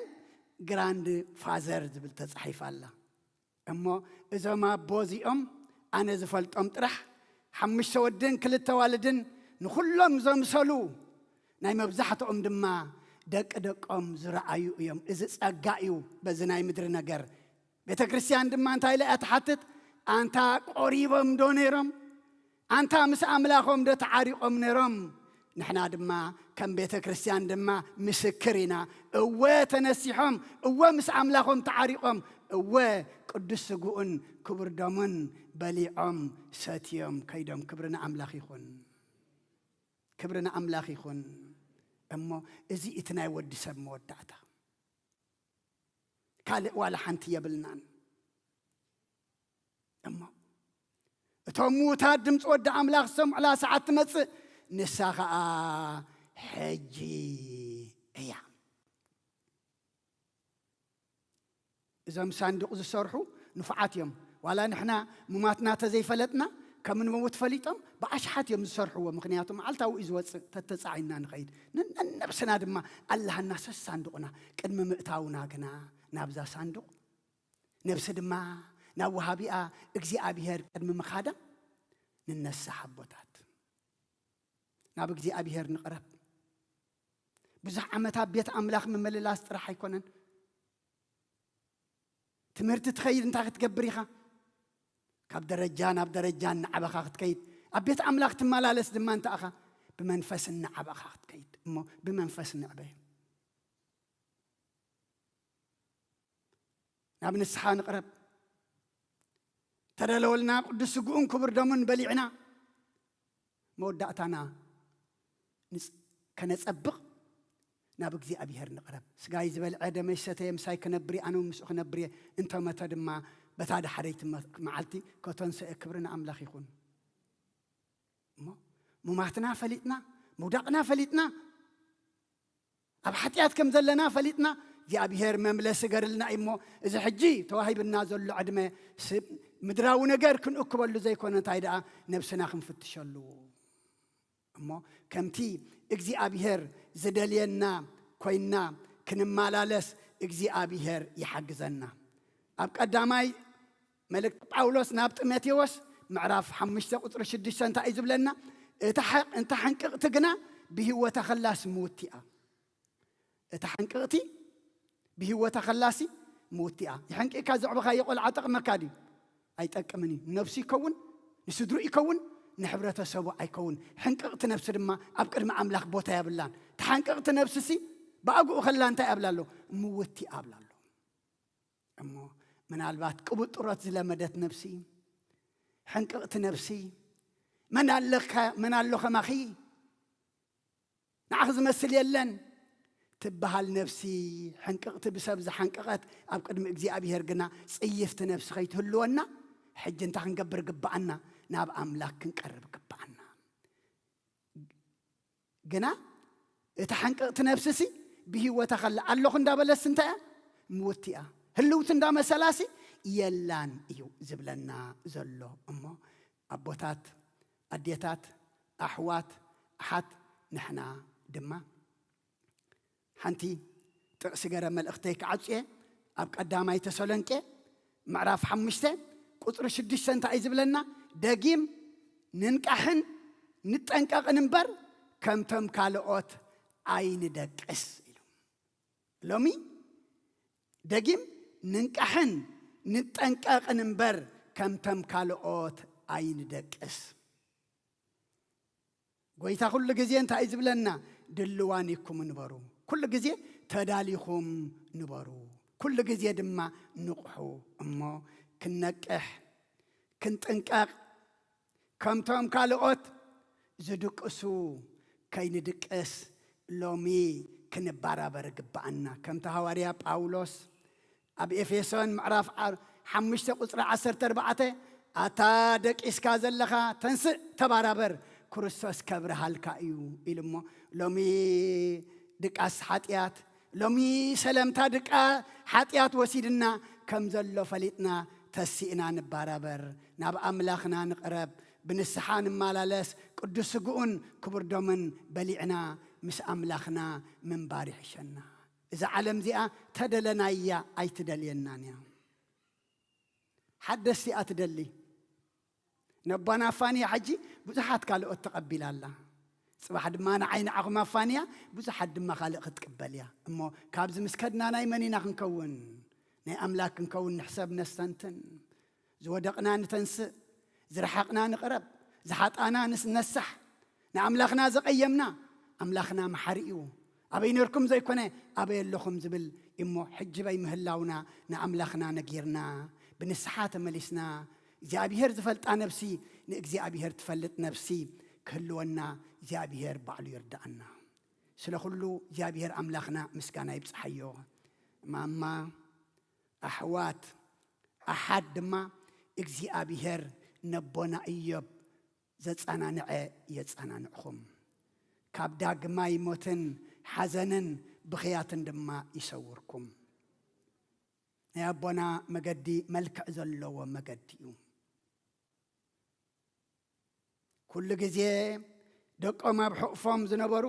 grandfather ዝብል ተጻሒፋ ኣላ። እሞ እዞም ኣቦ እዚኦም ኣነ ዝፈልጦም ጥራሕ ሓሙሽተ ወድን ክልተ ዋልድን ንኹሎም ዘምሰሉ ናይ መብዛሕትኦም ድማ ደቂ ደቆም ዝረኣዩ እዮም። እዚ ጸጋ እዩ በዚ ናይ ምድሪ ነገር። ቤተ ክርስቲያን ድማ እንታይ ኢላ እያ ትሓትት? ኣንታ ቆሪቦም ዶ ነይሮም? ኣንታ ምስ ኣምላኾም ዶ ተዓሪቖም ነይሮም? ንሕና ድማ ከም ቤተ ክርስቲያን ድማ ምስክር ኢና። እወ ተነሲሖም፣ እወ ምስ ኣምላኾም ተዓሪቖም፣ እወ ቅዱስ ስግኡን ክቡር ደሙን በሊዖም ሰትዮም ከይዶም። ክብሪ ንኣምላኽ ይኹን። ክብሪ ንኣምላኽ ይኹን። እሞ እዚ እቲ ናይ ወዲ ሰብ መወዳእታ። ካልእ ዋላ ሓንቲ የብልናን። እሞ እቶም ምዉታት ድምፂ ወዲ ኣምላኽ ዝሰምዑላ ሰዓት ትመጽእ፣ ንሳ ኸኣ ሕጂ እያ። እዞም ሳንዱቕ ዝሰርሑ ንፉዓት እዮም። ዋላ ንሕና ምማትና ተዘይፈለጥና፣ ከም እንመውት ፈሊጦም ብኣሽሓት እዮም ዝሰርሕዎ። ምኽንያቱ መዓልታዊ እዩ ዝወጽእ፣ ተተጻዒንና ንኸይድ። ነንነብስና ድማ ኣለሃና ሰስ ሳንዱቕና። ቅድሚ ምእታውና ግና ናብዛ ሳንዱቕ፣ ነብሲ ድማ ናብ ወሃቢኣ እግዚኣብሔር ቅድሚ ምኻዳ ንነስሕ ኣቦታት። ናብ እግዚኣብሔር ንቕረብ። ብዙሕ ዓመት ኣብ ቤት ኣምላኽ ምምልላስ ጥራሕ ኣይኮነን። ትምህርቲ ትኸይድ እንታይ ክትገብር ኢኻ? ካብ ደረጃ ናብ ደረጃ እናዓበኻ ክትከይድ። ኣብ ቤት ኣምላኽ ትመላለስ ድማ እንተ ኣኻ ብመንፈስ እናዓበኻ ክትከይድ። እሞ ብመንፈስ ንዕበ። ናብ ንስሓ ንቕረብ። ተደለወልና ቅዱስ ስግኡን ክቡር ደሙን በሊዕና፣ መወዳእታና ንጽ-፣ ከነጸብቕ ናብ እግዚኣብሔር ንቕረብ። ስጋይ ዝበልዐ ደመይ ዝሰተየ ምሳይ ክነብር እየ፣ ኣነ እውን ምስኡ ክነብር እየ፣ እንተመተ ድማ በታ ዳሕረይቲ መ-፣ መዓልቲ ከተንስኦ እየ። ክብሪ ንኣምላኽ ይኹን። እሞ ሙማትና ፈሊጥና፣ ምውዳቕና ፈሊጥና፣ ኣብ ሓጢኣት ከም ዘለና ፈሊጥና፣ እግዚኣብሔር መምለሲ ገርልና እዩ። እሞ እዚ ሕጂ ተዋሂብና ዘሎ ዕድመ ስ-፣ ምድራዊ ነገር ክንእክበሉ ዘይኮነ፣ እንታይ ደኣ ነብስና ክንፍትሸሉ። እሞ ከምቲ እግዚኣብሔር ዝደልየና ኮይንና ክንመላለስ እግዚኣብሔር ይሓግዘና። ኣብ ቀዳማይ መልእክቲ ጳውሎስ ናብ ጢሞቴዎስ ምዕራፍ ሓሙሽተ ቁጽሪ ሽዱሽተ እንታይ እዩ ዝብለና? "እታ ሐ-፣ እታ ሕንቅቕቲ ግና ብህይወታ ኸላስ ምውቲ እያ። እታ ሕንቅቕቲ ብህይወታ ኸላሲ ምውቲ እያ።" ይሕንቅእካ ዘዕበኻዮ ቆልዓ ጠቕመካ ድዩ? ኣይጠቅምን እዩ። ንነብሱ ይከውን፣ ንስድሩ ይከውን፣ ንሕብረተሰቡ ኣይከውን። ሕንቅቕቲ ነብሲ ድማ ኣብ ቅድሚ ኣምላኽ ቦታ የብላን። እታ ሕንቅቕቲ ነብስሲ ብኣግኡ ኸላ እንታይ ኣብላ ኣሎ? ምውቲ ኣብላ ኣሎ። እሞ ምናልባት ቅብጥሮት ዝለመደት ነብሲ፣ ሕንቅቕቲ ነብሲ፣ "መን ኣለካ፣ መን ኣሎ ከማኺ? ንዓኺ ዝመስል የለን" ትበሃል ነብሲ፣ ሕንቅቕቲ ብሰብ ዝሓንቀቐት፣ ኣብ ቅድሚ እግዚኣብሔር ግና ጽይፍቲ ነብሲ ከይትህልወና፣ ሕጂ እንታይ ክንገብር ግብኣና? ናብ ኣምላኽ ክንቀርብ ግብኣና። ግና እታ ሕንቅቕቲ ነብስሲ ብህይወታ ኸላ፣ ኣለኹ እንዳበለስ እንታይ እያ? ምውቲ እያ። ህልውቲ እንዳመሰላሲ የላን እዩ ዝብለና ዘሎ። እሞ ኣቦታት፣ ኣዴታት፣ ኣሕዋት፣ ኣሓት፣ ንሕና ድማ ሓንቲ ጥቕሲ ገረ መልእኽተይ ክዓጹ እየ። ኣብ ቀዳማይ ተሰሎንቄ ምዕራፍ ሓሙሽተ ቁጽሪ ሽዱሽተ እንታይ እዩ ዝብለና? "ደጊም ንንቃሕን ንጠንቀቕን እምበር፣ ከምቶም ካልኦት ኣይንደቅስ" ኢሉ። ሎሚ ደጊም ንንቃሕን ንጠንቀቕን እምበር፣ ከምቶም ካልኦት ኣይንደቅስ። ጎይታ ኩሉ ግዜ እንታይ እዩ ዝብለና? ድልዋን ኢኩም ንበሩ። ኩሉ ግዜ ተዳሊኹም ንበሩ። ኩሉ ግዜ ድማ ንቕሑ። እሞ ክንነቅሕ፣ ክንጥንቀቕ፣ ከምቶም ካልኦት ዝድቅሱ ከይንድቅስ ሎሚ ክንበራበር ግብኣና። ከምቲ ሃዋርያ ጳውሎስ ኣብ ኤፌሶን ምዕራፍ ዓ-፣ ሓሙሽተ ቁጽሪ ዓሰርተ ኣርባዕተ፣ "ኣታ ደቂስካ ዘለኻ ተንስእ፣ ተባራበር፣ ክርስቶስ ከብርሃልካ እዩ" ኢሉ። እሞ ሎሚ ድቃስ ሓጢኣት፣ ሎሚ ሰለምታ ድቃ ሓጢኣት ወሲድና ከም ዘሎ ፈሊጥና ተሲእና ንባራበር፣ ናብ ኣምላኽና ንቕረብ፣ ብንስሓ ንመላለስ፣ ቅዱስ ስግኡን ክቡር ደሙን በሊዕና ምስ ኣምላኽና ምንባር ይሕሸና። እዛ ዓለም እዚኣ ተደለናያ ኣይትደልየናን እያ። ሓደስቲ እያ ትደሊ። ነቦና ኣፋንያ ሕጂ ብዙሓት ካልኦት ተቐቢላ ኣላ። ጽባሕ ድማ ንዓይ ንዓኹም ኣፋንያ ብዙሓት ድማ ካልእ ክትቅበል እያ። እሞ ካብዚ ምስ ከድና ናይ መን ኢና ክንከውን? ናይ ኣምላክ ክንከውን ንሕሰብ ነስተንትን። ዝወደቕና ንተንስእ፣ ዝረሓቕና ንቕረብ፣ ዝሓጣና ንስነሳሕ፣ ንኣምላኽና ዘቐየምና፣ ኣምላኽና መሓሪ እዩ። ኣበይ ነርኩም ዘይኮነ፣ ኣበይ ኣለኹም ዝብል እሞ ሕጂ በይ ምህላውና ንኣምላኽና ነጊርና፣ ብንስሓ ተመሊስና፣ እግዚኣብሔር ዝፈልጣ ነብሲ ንእግዚኣብሔር ትፈልጥ ነብሲ ክህልወና እግዚኣብሔር ባዕሉ ይርዳኣና። ስለ ኩሉ እግዚኣብሔር ኣምላኽና ምስጋና ይብጽሓዮ። ማማ፣ ኣሕዋት፣ ኣሓት ድማ እግዚኣብሔር ነቦና እዮብ ዘጸናንዐ የጸናንዕኹም። ካብ ዳግማይ ሞትን ሓዘንን ብኽያትን ድማ ይሰውርኩም። ናይ ኣቦና መገዲ መልክዕ ዘለዎ መገዲ እዩ። ኩሉ ግዜ ደቆም ኣብ ሕቑፎም ዝነበሩ፣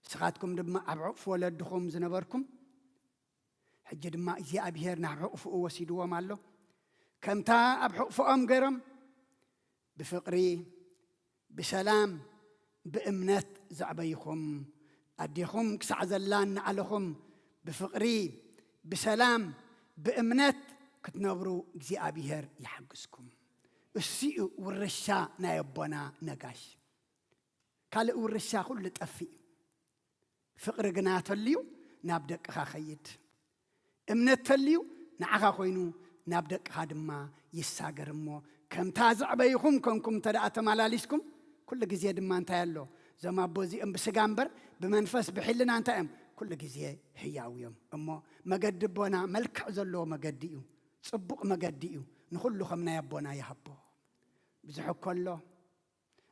ንስኻትኩም ድማ ኣብ ሕቑፍ ወለድኹም ዝነበርኩም፣ ሕጂ ድማ እግዚኣብሔር ናብ ሕቑፍኡ ወሲድዎም ኣሎ። ከምታ ኣብ ሕቑፍኦም ገይሮም ብፍቕሪ፣ ብሰላም፣ ብእምነት ዘዕበይኹም፣ ኣዴኹም ክሳዕ ዘላ እናኣለኹም ብፍቕሪ፣ ብሰላም፣ ብእምነት ክትነብሩ እግዚኣብሔር ይሓግዝኩም። እሱ እዩ ውርሻ ናይ ኣቦና ነጋሽ። ካልእ ውርሻ ኩሉ ጠፊእ እዩ። ፍቕሪ ግና ተልዩ ናብ ደቅኻ ኸይድ። እምነት ተልዩ ንዓኻ ኮይኑ ናብ ደቅኻ ድማ ይሳገር። እሞ ከምታ ዘዕበይኹም ኮንኩም እንተ ደኣ ተመላሊስኩም፣ ኩሉ ግዜ ድማ እንታይ ኣሎ? እዞም ኣቦ እዚኦም ብስጋ እምበር ብመንፈስ ብሕልና እንታይ እዮም? ኩሉ ግዜ ህያው እዮም። እሞ መገዲ ኣቦና መልክዕ ዘለዎ መገዲ እዩ። ጽቡቕ መገዲ እዩ። ንኹሉ ከም ናይ ኣቦና ይሃቦ። ብዙሕ እኮ ኣሎ።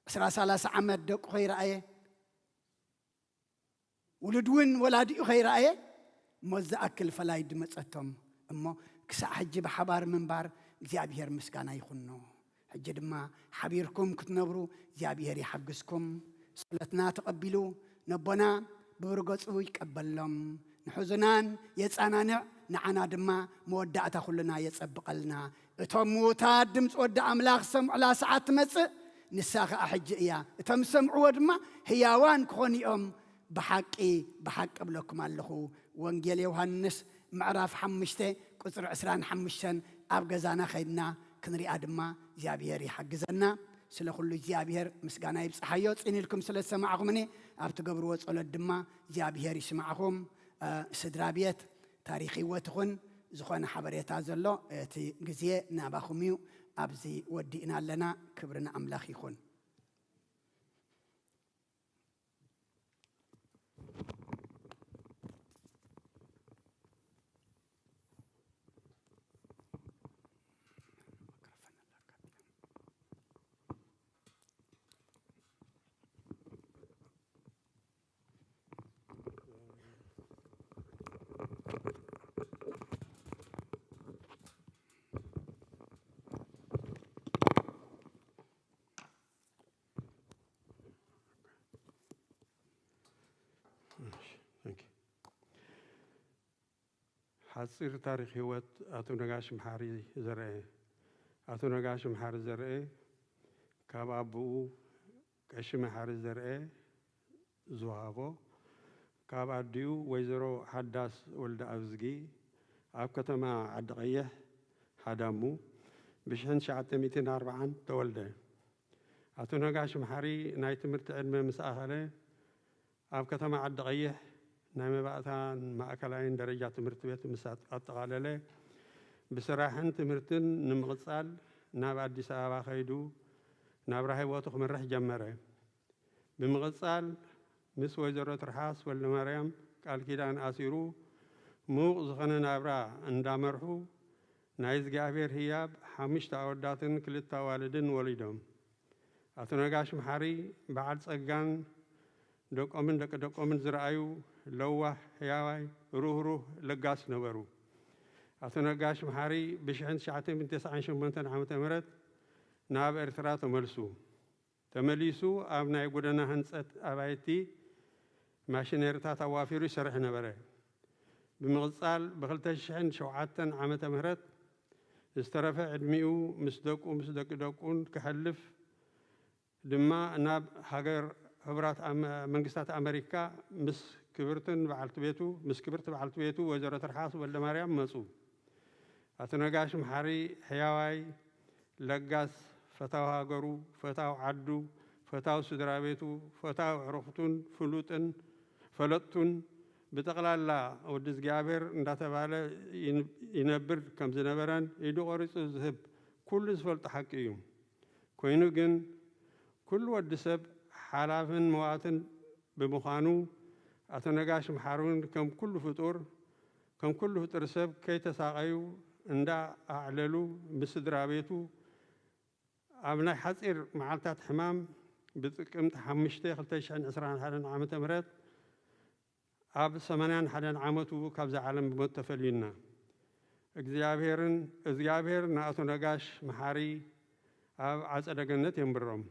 ዕስራ ሰላሳ ዓመት ደቁ ከይረኣየ፣ ውሉድ እውን ወላዲኡ ከይረኣየ፣ እሞ ዝኣክል ፈላይ ድመጸቶም። እሞ ክሳዕ ሕጂ ብሓባር ምንባር እግዚኣብሔር ምስጋና ይኹኖ። ሕጂ ድማ ሓቢርኩም ክትነብሩ እግዚኣብሔር ይሓግዝኩም። ጸሎትና ተቐቢሉ ነቦና ብብርገጹ ይቀበሎም። ንሕዙናን የጻናንዕ፣ ንዓና ድማ መወዳእታ ኩልና የጸብቐልና። እቶም ምዉታት ድምፂ ወዲ ኣምላኽ ዝሰምዑላ ሰዓት ትመጽእ፣ ንሳ ኸኣ ሕጂ እያ። እቶም ዝሰምዕዎ ድማ ህያዋን ክኾኑ እዮም። ብሓቂ፣ ብሓቂ እብለኩም ኣለኹ፣ ወንጌል ዮሃንስ ምዕራፍ ሓሙሽተ ቁጽሪ ዕስራን ሓሙሽተን ኣብ ገዛና ኸይድና ክንሪኣ ድማ እግዚኣብሔር ይሓግዘና። ስለ ኩሉ እግዚኣብሔር ምስጋና ይብጽሓዮ። ጽን ኢልኩም ስለ ዝሰማዕኹምኒ፣ ኣብ ትገብርዎ ጸሎት ድማ እግዚኣብሔር ይስማዕኹም። እ፣ ስድራ ቤት፣ ታሪኽ ህይወት ይኹን ዝኾነ ሓበሬታ ዘሎ፣ እቲ ግዜ ናባኹም እዩ። ኣብዚ ወዲእና ኣለና። ክብሪ ንኣምላኽ ይኹን። ሓጺር ታሪኽ ህይወት ኣቶ ነጋሽ መሓሪ ዘርአ። ኣቶ ነጋሽ መሓሪ ዘርአ ካብ ኣቦኡ ቀሺ መሓሪ ዘርአ ዝወሃቦ፣ ካብ ኣዲኡ ወይዘሮ ሓዳስ ወልደኣብዝጊ ኣብ ከተማ ዓዲ ቀይሕ ሃዳሙ ብሽሕን ትሽዓተ ሚእትን ኣርባዓን ተወልደ። ኣቶ ነጋሽ መሓሪ ናይ ትምህርቲ ዕድመ ምስ ኣኸለ ኣብ ከተማ ዓዲ ቀይሕ ናይ መባእታን ማእከላይን ደረጃ ትምህርቲ ቤት ምስ ኣጠቓለለ ብስራሕን ትምህርትን ንምቕጻል ናብ ኣዲስ ኣበባ ከይዱ ናብራ ህይወቱ ክመርሕ ጀመረ። ብምቕጻል ምስ ወይዘሮ ትርሓስ ወልደማርያም ቃል ኪዳን ኣሲሩ ምዉቕ ዝኾነ ናብራ እንዳመርሑ ናይ እግዚኣብሔር ህያብ ሓሙሽተ ኣወዳትን ክልተ ኣዋልድን ወሊዶም። ኣቶ ነጋሽ መሓሪ በዓል ጸጋን ደቆምን ደቂ ደቆምን ዝረኣዩ ለዋህ፣ ሕያዋይ፣ ርህሩህ፣ ለጋስ ነበሩ። ኣቶ ነጋሽ መሓሪ ብሽሕን ትሽዓተ ሚእትን ተስዓን ሸሞንተን ዓመተ ምህረት ናብ ኤርትራ ተመልሱ። ተመሊሱ ኣብ ናይ ጎደና ህንጸት ኣባይቲ ማሽነሪታት ኣዋፊሩ ይሰርሕ ነበረ። ብምቕጻል ብኽልተ ሽሕን ሸውዓተን ዓመተ ምህረት ዝተረፈ ዕድሚኡ ምስ ደቁ ምስ ደቂ ደቁን ከሕልፍ ድማ ናብ ሃገር ሕቡራት ኣመ-፣ መንግስታት ኣመሪካ ምስ ክብርትን በዓልቲ ቤቱ፣ ምስ ክብርቲ በዓልቲ ቤቱ ወይዘሮ ትርሓስ ወልደማርያም መጹ። ኣቶ ነጋሽ መሓሪ ሕያዋይ፣ ለጋስ፣ ፈታው ሃገሩ፣ ፈታው ዓዱ፣ ፈታው ስድራ ቤቱ፣ ፈታው ኣዕሩኽቱን ፍሉጥን ፈለጥቱን ብጠቕላላ ወዲ እግዚኣብሔር እንዳተባለ ይን-፣ ይነብር ከም ዝነበረን ኢዱ ቆሪጹ ዝህብ ኩሉ ዝፈልጦ ሓቂ እዩ። ኮይኑ ግን ኩሉ ወዲ ሰብ ሓላፍን መዋትን ብምዃኑ ኣቶ ነጋሽ መሓሪ እውን ከም ኩሉ ፍጡር፣ ከም ኩሉ ፍጡር ሰብ ከይተሳቐዩ እንዳ ኣዕለሉ ምስ ስድራ ቤቱ ኣብ ናይ ሓጺር መዓልታት ሕማም ብጥቅምቲ ሓሙሽተ ክልተ ሽሕን ዕስራን ሓደን ዓመተ ምህረት ኣብ ሰማንያን ሓደን ዓመቱ ካብዛ ዓለም ብሞት ተፈልዩና። እግዚኣብሔርን፣ እግዚኣብሔር ንኣቶ ነጋሽ መሓሪ ኣብ ዓጸደ ገነት የንብሮም።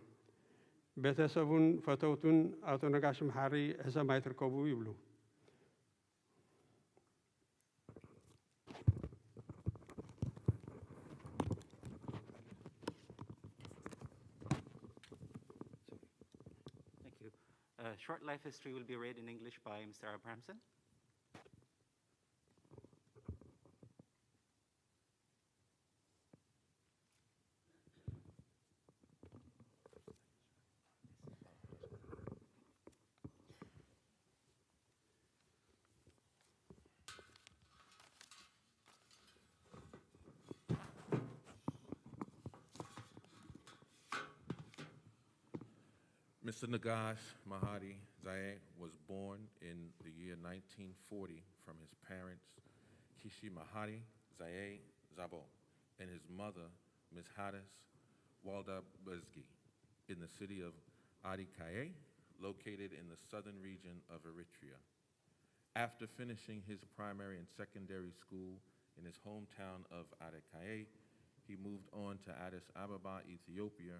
ቤተሰቡን ፈተውቱን ኣቶ ነጋሽ መሓሪ ሕሰም ኣይትርከቡ ይብሉ። Thank you. A short life history will be read in English by Mister Abrahamson. Mister Nagash Mahari Zaye was born in the year nineteen forty from his parents Kishi Mahari Zaye Zabo and his mother Miss Hadis Waldabezgi in the city of Adikaye, located in the southern region of Eritrea. After finishing his primary and secondary school in his hometown of Adikaye, he moved on to Addis Ababa, Ethiopia,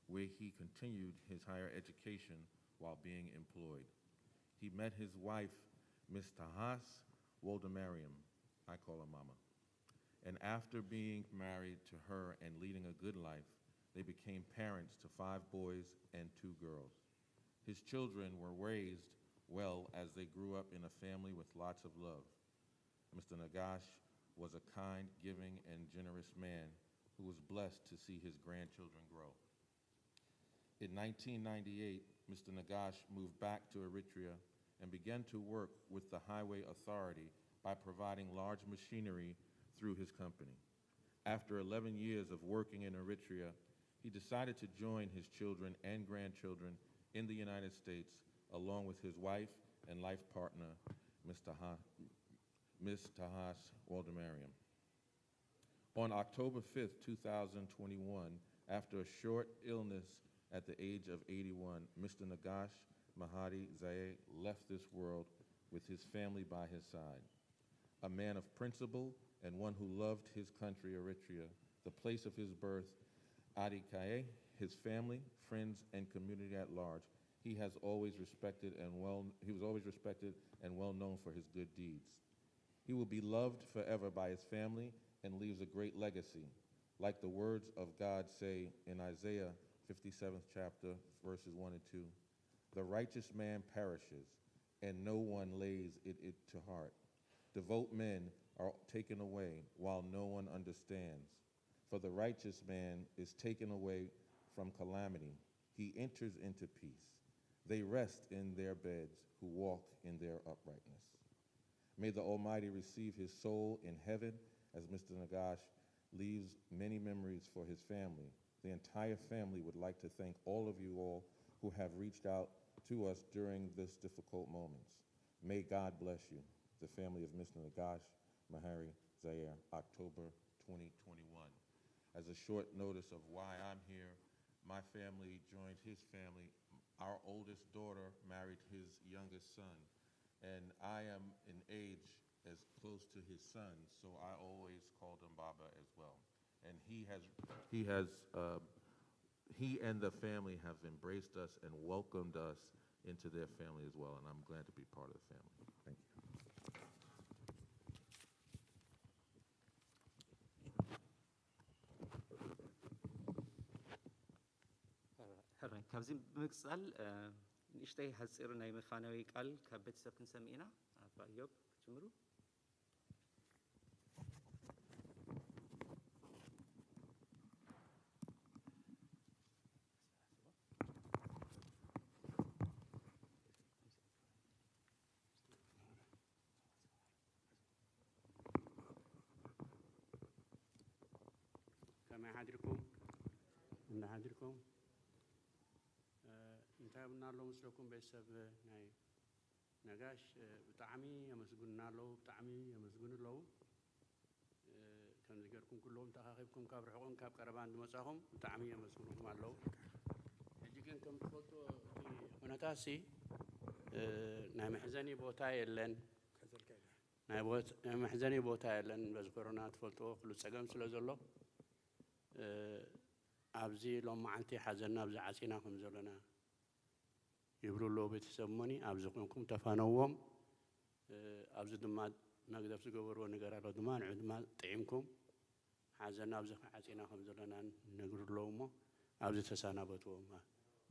where he continued his higher education while being employed. He met his wife, Miss Tahas Woldemariam, I call her Mama, and after being married to her and leading a good life, they became parents to five boys and two girls. His children were raised well as they grew up in a family with lots of love. Mister Nagash was a kind, giving, and generous man who was blessed to see his grandchildren grow. In nineteen ninety-eight, Mister Nagash moved back to Eritrea and began to work with the Highway Authority by providing large machinery through his company. After eleven years of working in Eritrea, he decided to join his children and grandchildren in the United States, along with his wife and life partner, Mister Ha-, Miss Tahas Waldemariam. On October fifth, two thousand twenty-one, after a short illness at the age of eighty-one, Mister Nagash Mahari Zaye left this world with his family by his side. A man of principle and one who loved his country, Eritrea, the place of his birth, Adikaye, his family, friends, and community at large, he has always respected and well, he was always respected and well known for his good deeds. He will be loved forever by his family and leaves a great legacy, like the words of God say in Isaiah fifty-seventh chapter, verses one and two. "The righteous man perishes, and no one lays it, it to heart. Devout men are taken away, while no one understands. For the righteous man is taken away from calamity. He enters into peace. They rest in their beds who walk in their uprightness." May the Almighty receive his soul in heaven as Mister Nagash leaves many memories for his family. The entire family would like to thank all of you all who have reached out to us during this difficult moment. May God bless you. The family of Mister Nagash Mahari Zaire, October twenty twenty-one. As a short notice of why I'm here, my family joined his family. Our oldest daughter married his youngest son, and I am in age as close to his son, so I always called him Baba as well. And he has, he has, uh, he and the family have embraced us and welcomed us into their family as well, and I'm glad to be part of the family. Thank you. ሕራይ፣ ካብዚ ብምቅጻል፣ እ፣ ንእሽተይ ሓጺር ናይ መፋነዊ ቃል ካብ ቤተሰብ ክንሰምዕ ኢና። ኣባ ኢዮብ ክትጅምሩ። ከመይ ሓዲርኩም? እንዳ ሓዲርኩም? እ፣ እንታይ ቡና ኣሎ መስለኩም? ቤተሰብ ናይ ነጋሽ፣ እ፣ ብጣዕሚ የመስግኑና ኣለዉ፣ ብጣዕሚ የመስግኑ ኣለዉ። እ፣ ከምዚ ገርኩም ኩሎም ተኣኻኺብኩም ካብ ርሑቕን ካብ ቀረባን ዝመጻኹም ብጣዕሚ የመስግኑኹም ኣለዉ። ሕጂ ግን ከም ትፈልጡ እቲ ኩነታሲ፣ እ፣ ናይ መሕዘኒ ቦታ የለን። ናይ ቦት-፣ ናይ መሕዘኒ ቦታ የለን። በዚ ኮሮና ትፈልጥዎ ኩሉ ጸገም ስለ ዘሎ፣ እ፣ ኣብዚ ሎም መዓልቲ ሓዘንና ኣብዚ ዓጺና ከም ዘለና ይብሉ ኣለዉ ቤተሰብ እሞኒ፣ ኣብዚ ኮንኩም ተፋነዎም። እ፣ ኣብዚ ድማ መግደፍ ዝገበርዎ ነገር ኣሎ ድማ፣ ንዑ ድማ ጥዒምኩም ሓዘንና ኣብዚ ዓጺና ከም ዘለና ነግሩ ኣለዉ እሞ፣ ኣብዚ ተሰናበትዎም።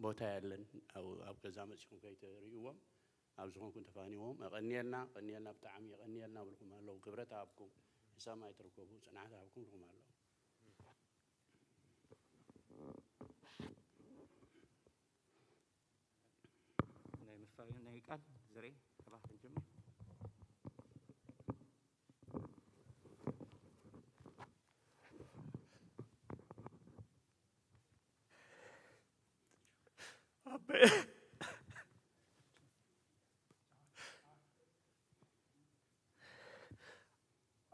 ቦታ የለን፣ ኣብ፣ ኣብ ገዛ መጺኹም ከይትርእይዎም፣ ኣብዚ ኮንኩም ተፋንዎም። የቐንየልና፣ የቐንየልና፣ ብጣዕሚ የቐንየልና ብልኩም ኣለዉ። ክብረት ሃብኩም፣ ሕሳም ኣይትርከቡ፣ ጽንዓት ሃብኩም ኢልኩም ኣለዉ። ናይ መፋነዊ ቃል ዝርኢ ካባኻ ክንጅምር። ኣቦይ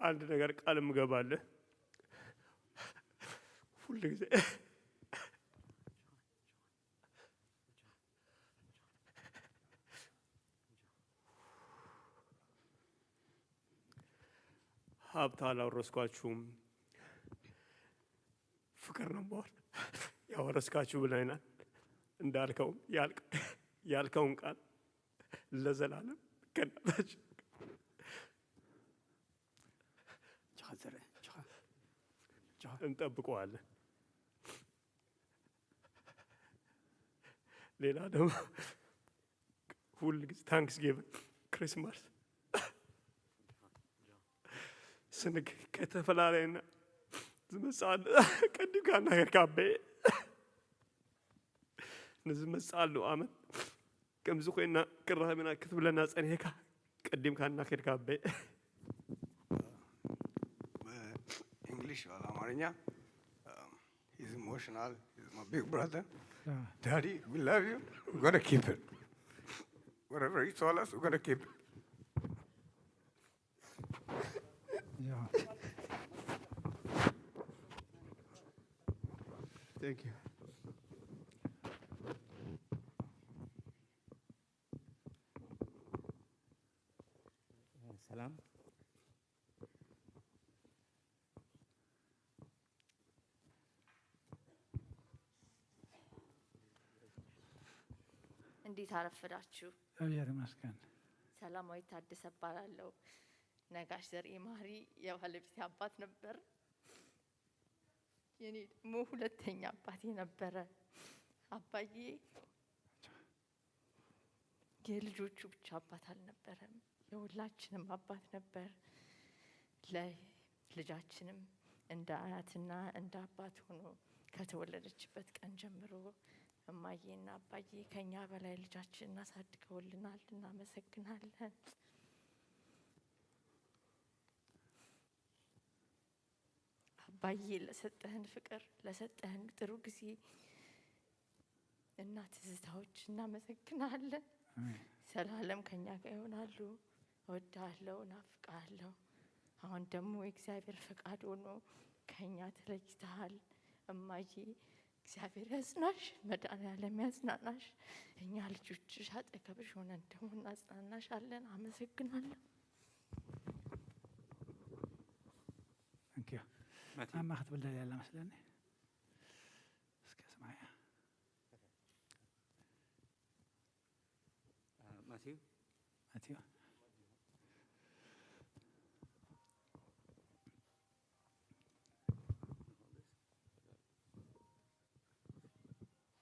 አንድ ነገር ቃል እምገባልህ፣ ሁል ጊዜ ሀብት አላወረስኳችሁም፣ ፍቅር ነው መሆን ያወረስካችሁ ብለናል። እንዳልከውም ያልክ-፣ ያልከውን ቃል ለዘላለም ከናታችን ጅኻ ዝረ ጅኻ ጅኻ እንጠብቀዋለን። ሌላ ደግሞ ሁል ጊዜ ታንክስጊቪንግ፣ ክሪስማስ ስንግ ከተፈላለየና ዝመፅኣሉ ቀዲምካ እናኸድካ ኣበየ ንዝመፅኣሉ ዓመት ከምዚ ኮይና ክራኸብና ክትብለና ፀኒሕካ ቀዲምካ እናኸድካ ኣበየ English or Amarinya. Um, he's emotional. He's my big brother. Daddy, we love you. We're gonna keep it. Whatever he told us, we're gonna keep it. Yeah. Thank you. ሰላም። እንዴት አረፈዳችሁ? እግዚአብሔር ይመስገን። ሰላማዊት ታደሰ እባላለሁ። ነጋሽ ዘርኤ ማሪ የባለቤቴ አባት ነበር። የኔ ደግሞ ሁለተኛ አባቴ ነበረ። አባዬ የልጆቹ ብቻ አባት አልነበረም፣ የሁላችንም አባት ነበር። ለልጃችንም እንደ አያትና እንደ አባት ሆኖ ከተወለደችበት ቀን ጀምሮ እማዬና አባዬ ከኛ በላይ ልጃችንን አሳድገውልናል። እናመሰግናለን። አባዬ ለሰጠህን ፍቅር፣ ለሰጠህን ጥሩ ጊዜ እና ትዝታዎች እናመሰግናለን። አሜን። ዘላለም ከኛ ጋር ይሆናሉ። እወድሃለሁ፣ እናፍቅሃለሁ። አሁን ደግሞ የእግዚአብሔር ፈቃድ ሆኖ ከኛ ተለይተሃል እማዬ። እግዚአብሔር ያጽናሽ፣ መድኃኔዓለም ያጽናናሽ። እኛ ልጆችሽ አጠገብሽ ሆነን ደግሞ እናጽናናሻለን። አመሰግናለሁ። Thank you. ማማ ክትብል ደልያ ኣላ መስለኒ። እስከ ስማያ። ማቴው ማቴዎ።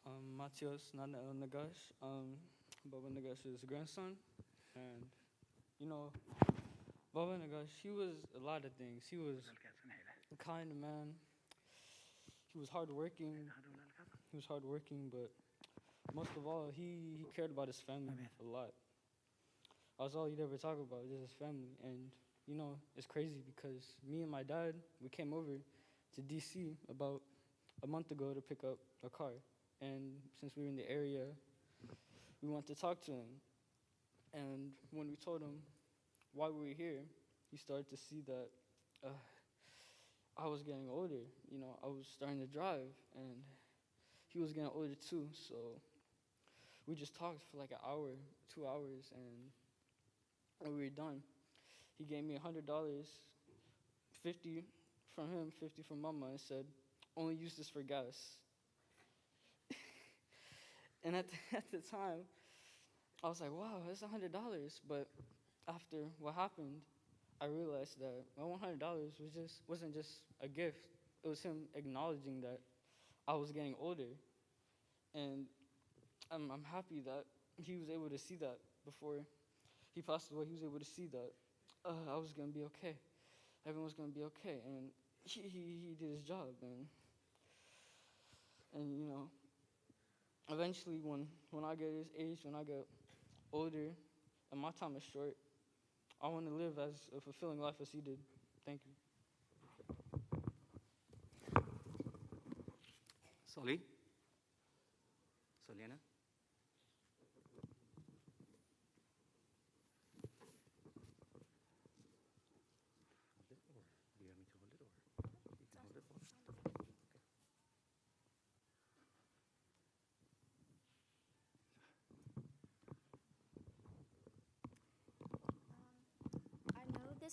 Um, Matios Nanael Nagash, um, Baba Nagash's grandson. And, you know, Baba Nagash, he was a lot of things. He was a kind man. He was hardworking. He was hardworking, but most of all, he, he cared about his family a lot. That's all he'd ever talk about, just his family. And, you know, it's crazy because me and my dad, we came over to D C about a month ago to pick up a car. And since we were in the area, we went to talk to him. And when we told him why we were here, he started to see that uh, I was getting older. You know, I was starting to drive, and he was getting older too. So we just talked for like an hour, two hours, and when we were done, he gave me a hundred dollars, fifty from him, fifty from Mama, and said, "Only use this for gas." And at the, at the time, I was like, "Wow, that's a hundred dollars." But after what happened, I realized that my one hundred dollars was just wasn't just a gift. It was him acknowledging that I was getting older, and I'm I'm happy that he was able to see that before he passed away. He was able to see that uh, I was gonna be okay. Everyone's gonna be okay, and he, he he did his job, and and you know, eventually when when I get his age, when I get older, and my time is short, I want to live as a fulfilling life as he did. Thank you. Soli? Soliana?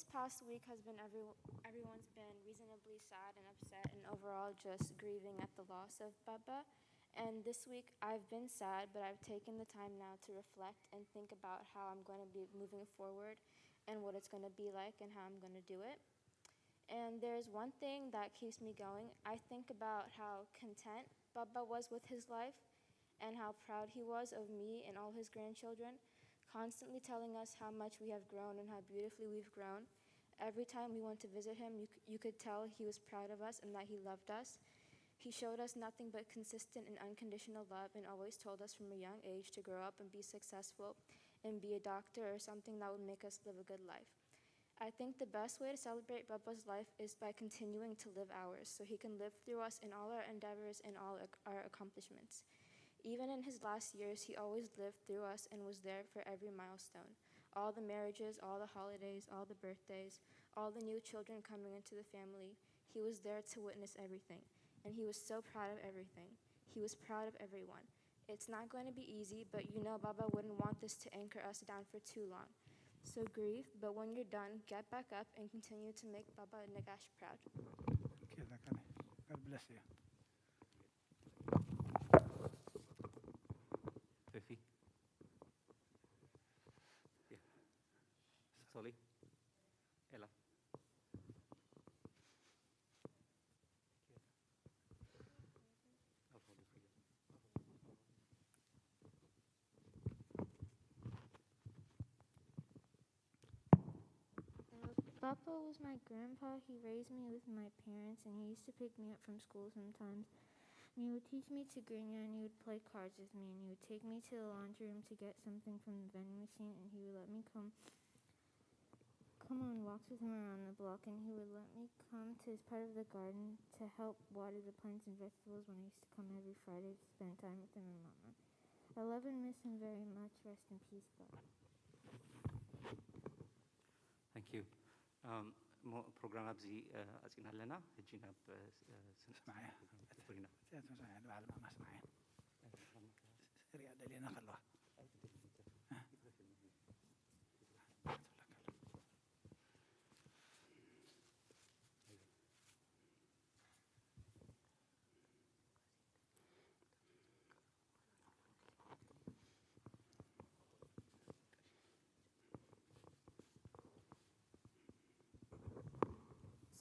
This past week has been every, everyone's been reasonably sad and upset and overall just grieving at the loss of Baba. And this week I've been sad, but I've taken the time now to reflect and think about how I'm going to be moving forward and what it's going to be like and how I'm going to do it. And there's one thing that keeps me going. I think about how content Baba was with his life and how proud he was of me and all his grandchildren, constantly telling us how much we have grown and how beautifully we've grown. Every time we went to visit him, you, c- you could tell he was proud of us and that he loved us. He showed us nothing but consistent and unconditional love and always told us from a young age to grow up and be successful and be a doctor or something that would make us live a good life. I think the best way to celebrate Baba's life is by continuing to live ours, so he can live through us in all our endeavors and all ac- our accomplishments. Even in his last years, he always lived through us and was there for every milestone. All the marriages, all the holidays, all the birthdays, all the new children coming into the family, he was there to witness everything. And he was so proud of everything. He was proud of everyone. It's not going to be easy, but you know Baba wouldn't want this to anchor us down for too long. So grieve, but when you're done, get back up and continue to make Baba Nagash proud. Okay, that can, God bless you. Fifi. Yeah. Soli. Ella. Papa was my grandpa. He raised me with my parents, and he used to pick me up from school sometimes. And he would teach me Tigrinya, and he would play cards with me, and he would take me to the laundry room to get something from the vending machine, and he would let me come come on walks with him around the block, and he would let me come to his part of the garden to help water the plants and vegetables when I used to come every Friday to spend time with him and Mama. I love and miss him very much. Rest in peace, Papa. Thank you. Um, ሞ ፕሮግራም ኣብዚ ኣፂና ኣለና። ሕጂ ናብ ስማዕያ። ሪና እዚኣ ትመስለኒ በዓል ማማ ስማዕያ። ሪኣ ደሊና ከለዋ።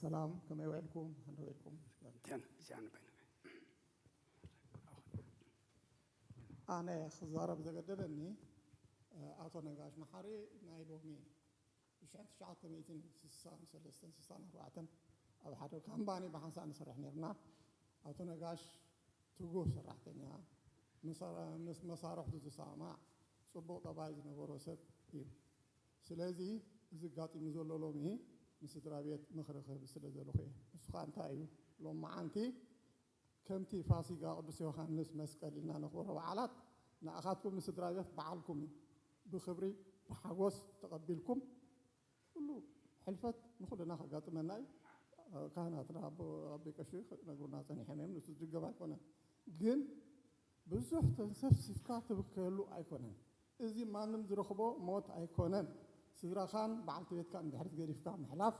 ሰላም፣ ከመይ ውዒልኩም? ሃንደው ኢልኩም? እዚኣን እዚኣን በይነ ኣነ ክዛረብ ዘገደደኒ፣ ኣቶ ነጋሽ መሓሪ ናይ ሎሚ ብሽሕቲ ትሽዓተ ሚእትን ስሳን ሰለስተን ስሳን ኣርባዕተን ኣብ ሓደ ካምፓኒ ብሓንሳእ ንሰርሕ ነርና። ኣቶ ነጋሽ ትጉህ ሰራሕተኛ፣ ምስ መሳርሕቱ ዝሰማማዕ፣ ፅቡቕ ጠባይ ዝነበሮ ሰብ እዩ። ስለዚ እዚ ኣጋጢሙ ዘሎ ሎሚ ንስድራ ቤት ምኽሪ ክህብ ስለ ዘለኹ እየ። ንሱ ኸዓ እንታይ እዩ? ሎማዓንቲ ከምቲ ፋሲጋ፣ ቅዱስ ዮሃንስ፣ መስቀል ኢልና ነኽብሮ በዓላት ንኣኻትኩም ንስድራ ቤት በዓልኩም እዩ። ብኽብሪ ብሓጎስ ተቐቢልኩም ኩሉ ሕልፈት ንኹልና ከጋጥመና እዩ። ካህናትና ኣቦ ኣቦይ ቀሺ ክነግሩና ጸኒሖም እዮም። ንሱ ዝድገም ኣይኮነን። ግን ብዙሕ ተንሰፍሲፍካ ትብከየሉ ኣይኮነን። እዚ ማንም ዝረኽቦ ሞት ኣይኮነን። ስድራኻን በዓልቲ ቤትካን ድሕሪት ገዲፍካ ምሕላፍ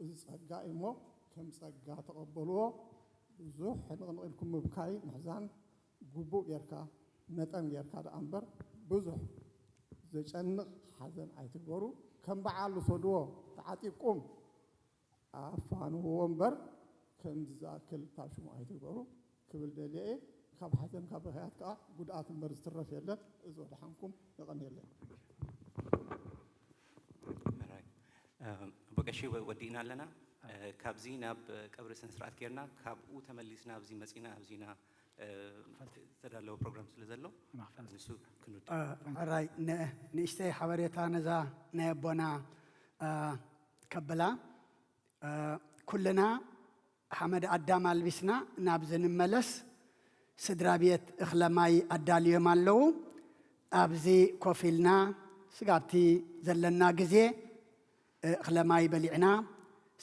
እዚ ጸጋ እዩ እሞ ከም ጸጋ ተቐበልዎ። ብዙሕ ንቕንቕ ኢልኩም ምብካይ ምሕዛን ግቡእ ጌርካ መጠን ጌርካ ደኣ እምበር ብዙሕ ዘጨንቕ ሓዘን ኣይትግበሩ። ከም በዓል ውሰድዎ፣ ተዓጢቕኩም ኣፋንውዎ እምበር ከምዚ ዝኣክል ታሽሙ ኣይትግበሩ ክብል ደልየ እየ። ካብ ሓዘን ካብ ብኽያት ከኣ ጉድኣት እምበር ዝትረፍ የለን። እዚ ወደሓንኩም የቐንየለይ። ኣቦ ቀሺ ወ- ወዲእና ኣለና። ካብዚ ናብ ቀብሪ ስነ ስርዓት ጌርና ካብኡ ተመሊስና ኣብዚ መፂና ኣብዚና ዝተዳለወ ፕሮግራም ስለ ዘሎ ንሱ ክንውድ ሕራይ ንእሽተይ ሓበሬታ ነዛ ናይ ኣቦና ከብላ። ኩልና ሓመድ ኣዳም ኣልቢስና ናብዚ ንመለስ። ስድራ ቤት እኽለ ማይ ኣዳልዮም ኣለዉ። ኣብዚ ኮፍ ኢልና ስጋብቲ ዘለና ግዜ እኽለ ማይ በሊዕና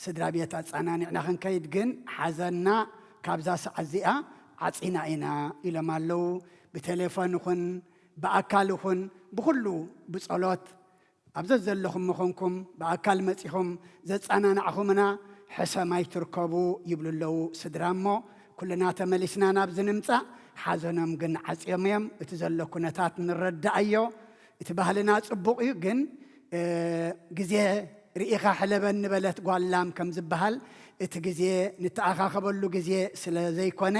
ስድራ ቤት ኣጸናኒዕና ክንከይድ ግን ሓዘንና ካብዛ ሰዓት እዚኣ ዓጺና ኢና ኢሎም ኣለዉ። ብቴሌፎን ይኹን ብኣካል ይኹን ብኹሉ ብጸሎት ኣብ ዘዘለኹም ምኾንኩም ብኣካል መጺኹም ዘጸናናዕኹምና ሕሰም ኣይትርከቡ ይብሉ ኣለዉ ስድራ። እሞ ኩልና ተመሊስና ናብዚ ንምጻእ፣ ሓዘኖም ግን ዓጽዮም እዮም። እቲ ዘሎ ኩነታት ንረዳእዮ። እቲ ባህልና ጽቡቕ እዩ፣ ግን፣ እ፣ ግዜ ርኢኻ ሕለበኒ በለት ጓል ላም ከም ዝበሃል፣ እቲ ግዜ ንተኣኻኸበሉ ግዜ ስለ ዘይኮነ፣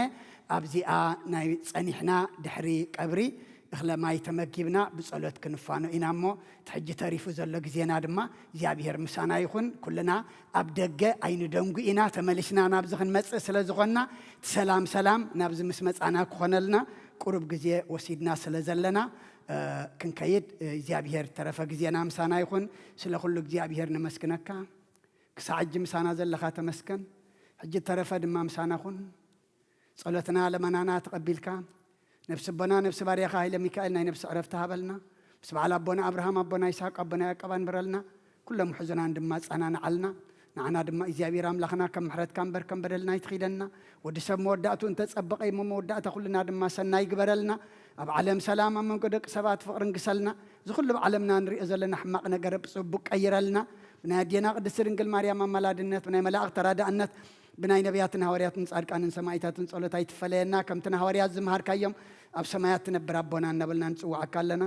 ኣብዚኣ ናይ ጸኒሕና ድሕሪ ቀብሪ እኽለ ማይ ተመጊብና ብጸሎት ክንፋኖ ኢና። እሞ እቲ ሕጂ ተሪፉ ዘሎ ግዜና ድማ እግዚኣብሔር ምሳና ይኹን። ኩልና ኣብ ደገ ኣይንደንጉ ኢና፣ ተመሊስና ናብዚ ክንመጽእ ስለ ዝኾንና፣ እቲ ሰላም ሰላም ናብዚ ምስ መጻና ክኾነልና። ቁሩብ ግዜ ወሲድና ስለ ዘለና፣ እ፣ ክንከይድ፣ እ፣ እግዚኣብሔር ተረፈ ግዜና ምሳና ይኹን። ስለ ኩሉ እግዚኣብሔር ነመስግነካ። ክሳዕ ሕጂ ምሳና ዘለኻ ተመስገን። ሕጂ ተረፈ ድማ ምሳና ኩን። ጸሎትና ለመናና ተቐቢልካ፣ ነፍሲ ኣቦና ነፍሲ ባርያኻ ሃይለ ሚካኤል ናይ ነፍሲ ዕረፍቲ ሃበልና። ምስ በዓል ኣቦና ኣብርሃም፣ ኣቦና ይስሐቅ፣ ኣቦና ያዕቆብ ኣንብረልና። ኩሎም ሕዙናን ድማ ጸናንዓልና። ንዓና ድማ እግዚኣብሔር ኣምላኽና ከም ምሕረትካ እምበር ከም በደልና ኣይትኺደና። ወዲ ሰብ መወዳእቱ እንተጸበቐ እሞ መወዳእታ ኩልና ድማ ሰናይ ግበረልና። ኣብ ዓለም ሰላም፣ ኣብ መንጎ ደቂ ሰባት ፍቕርን ግሰልና። እዚ ኩሉ ኣብ ዓለምና ንሪኦ ዘለና ሕማቕ ነገር ብጽቡቕ ቀይረልና። ብናይ ኣዴና ቅድስቲ ድንግል ማርያም ኣማላድነት፣ ብናይ መላእኽት ተራዳእነት፣ ብናይ ነቢያትን ሃዋርያትን ጻድቃንን ሰማዕታትን ጸሎት ኣይትፈለየና። ከምቲ ንሃዋርያት ዝመሃርካዮም ኣብ ሰማያት ትነብር ኣቦና እናበልና ንጽውዓካ ኣለና።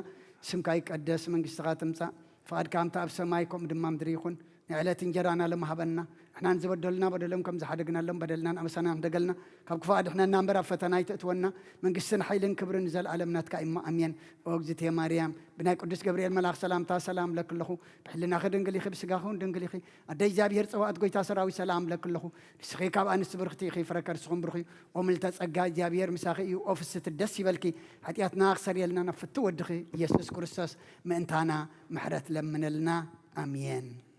ስምካ ይቀደስ፣ መንግስትኻ ትምጻእ፣ ፍቓድካ ከምቲ ኣብ ሰማይ ከምኡ ድማ ምድሪ ይኹን። ናይ ዕለት እንጀራና ሎሚ ሃበና። ንሕናን ዝበደሉና በደሎም ከም ዝሓደግናሎም በደልናን ኣበሳናን ሕደገልና። ካብ ክፉእ ኣድሕነና እምበር ኣብ ፈተና ኣይተእትወና። መንግስትን ሓይልን ክብርን ንዘለኣለም ናትካ እሞ ኣሜን። ኦ እግዝእትየ ማርያም፣ ብናይ ቅዱስ ገብርኤል መልኣኽ ሰላምታ ሰላም እብለኪ ኣለኹ። ብሕልናኺ ድንግል ኢኺ፣ ብስጋኺ እውን ድንግል ኢኺ። ኣደ እግዚኣብሔር ጸዋእት ጎይታ ሰራዊት ሰላም እብለኪ ኣለኹ። ንስኺ ካብ ኣንስቲ ብርኽቲ ኢኺ፣ ፍረ ከርስኹም ብሩኽ እዩ። ኦ ምልዕተ ጸጋ እግዚኣብሔር ምሳኺ እዩ። ኦ ፍስቲ ደስ ይበልኪ። ሓጢኣትና ክሰርየልና ናብ ፍቱ ወድኺ ኢየሱስ ክርስቶስ ምእንታና ምሕረት ለምነልና። ኣሜን።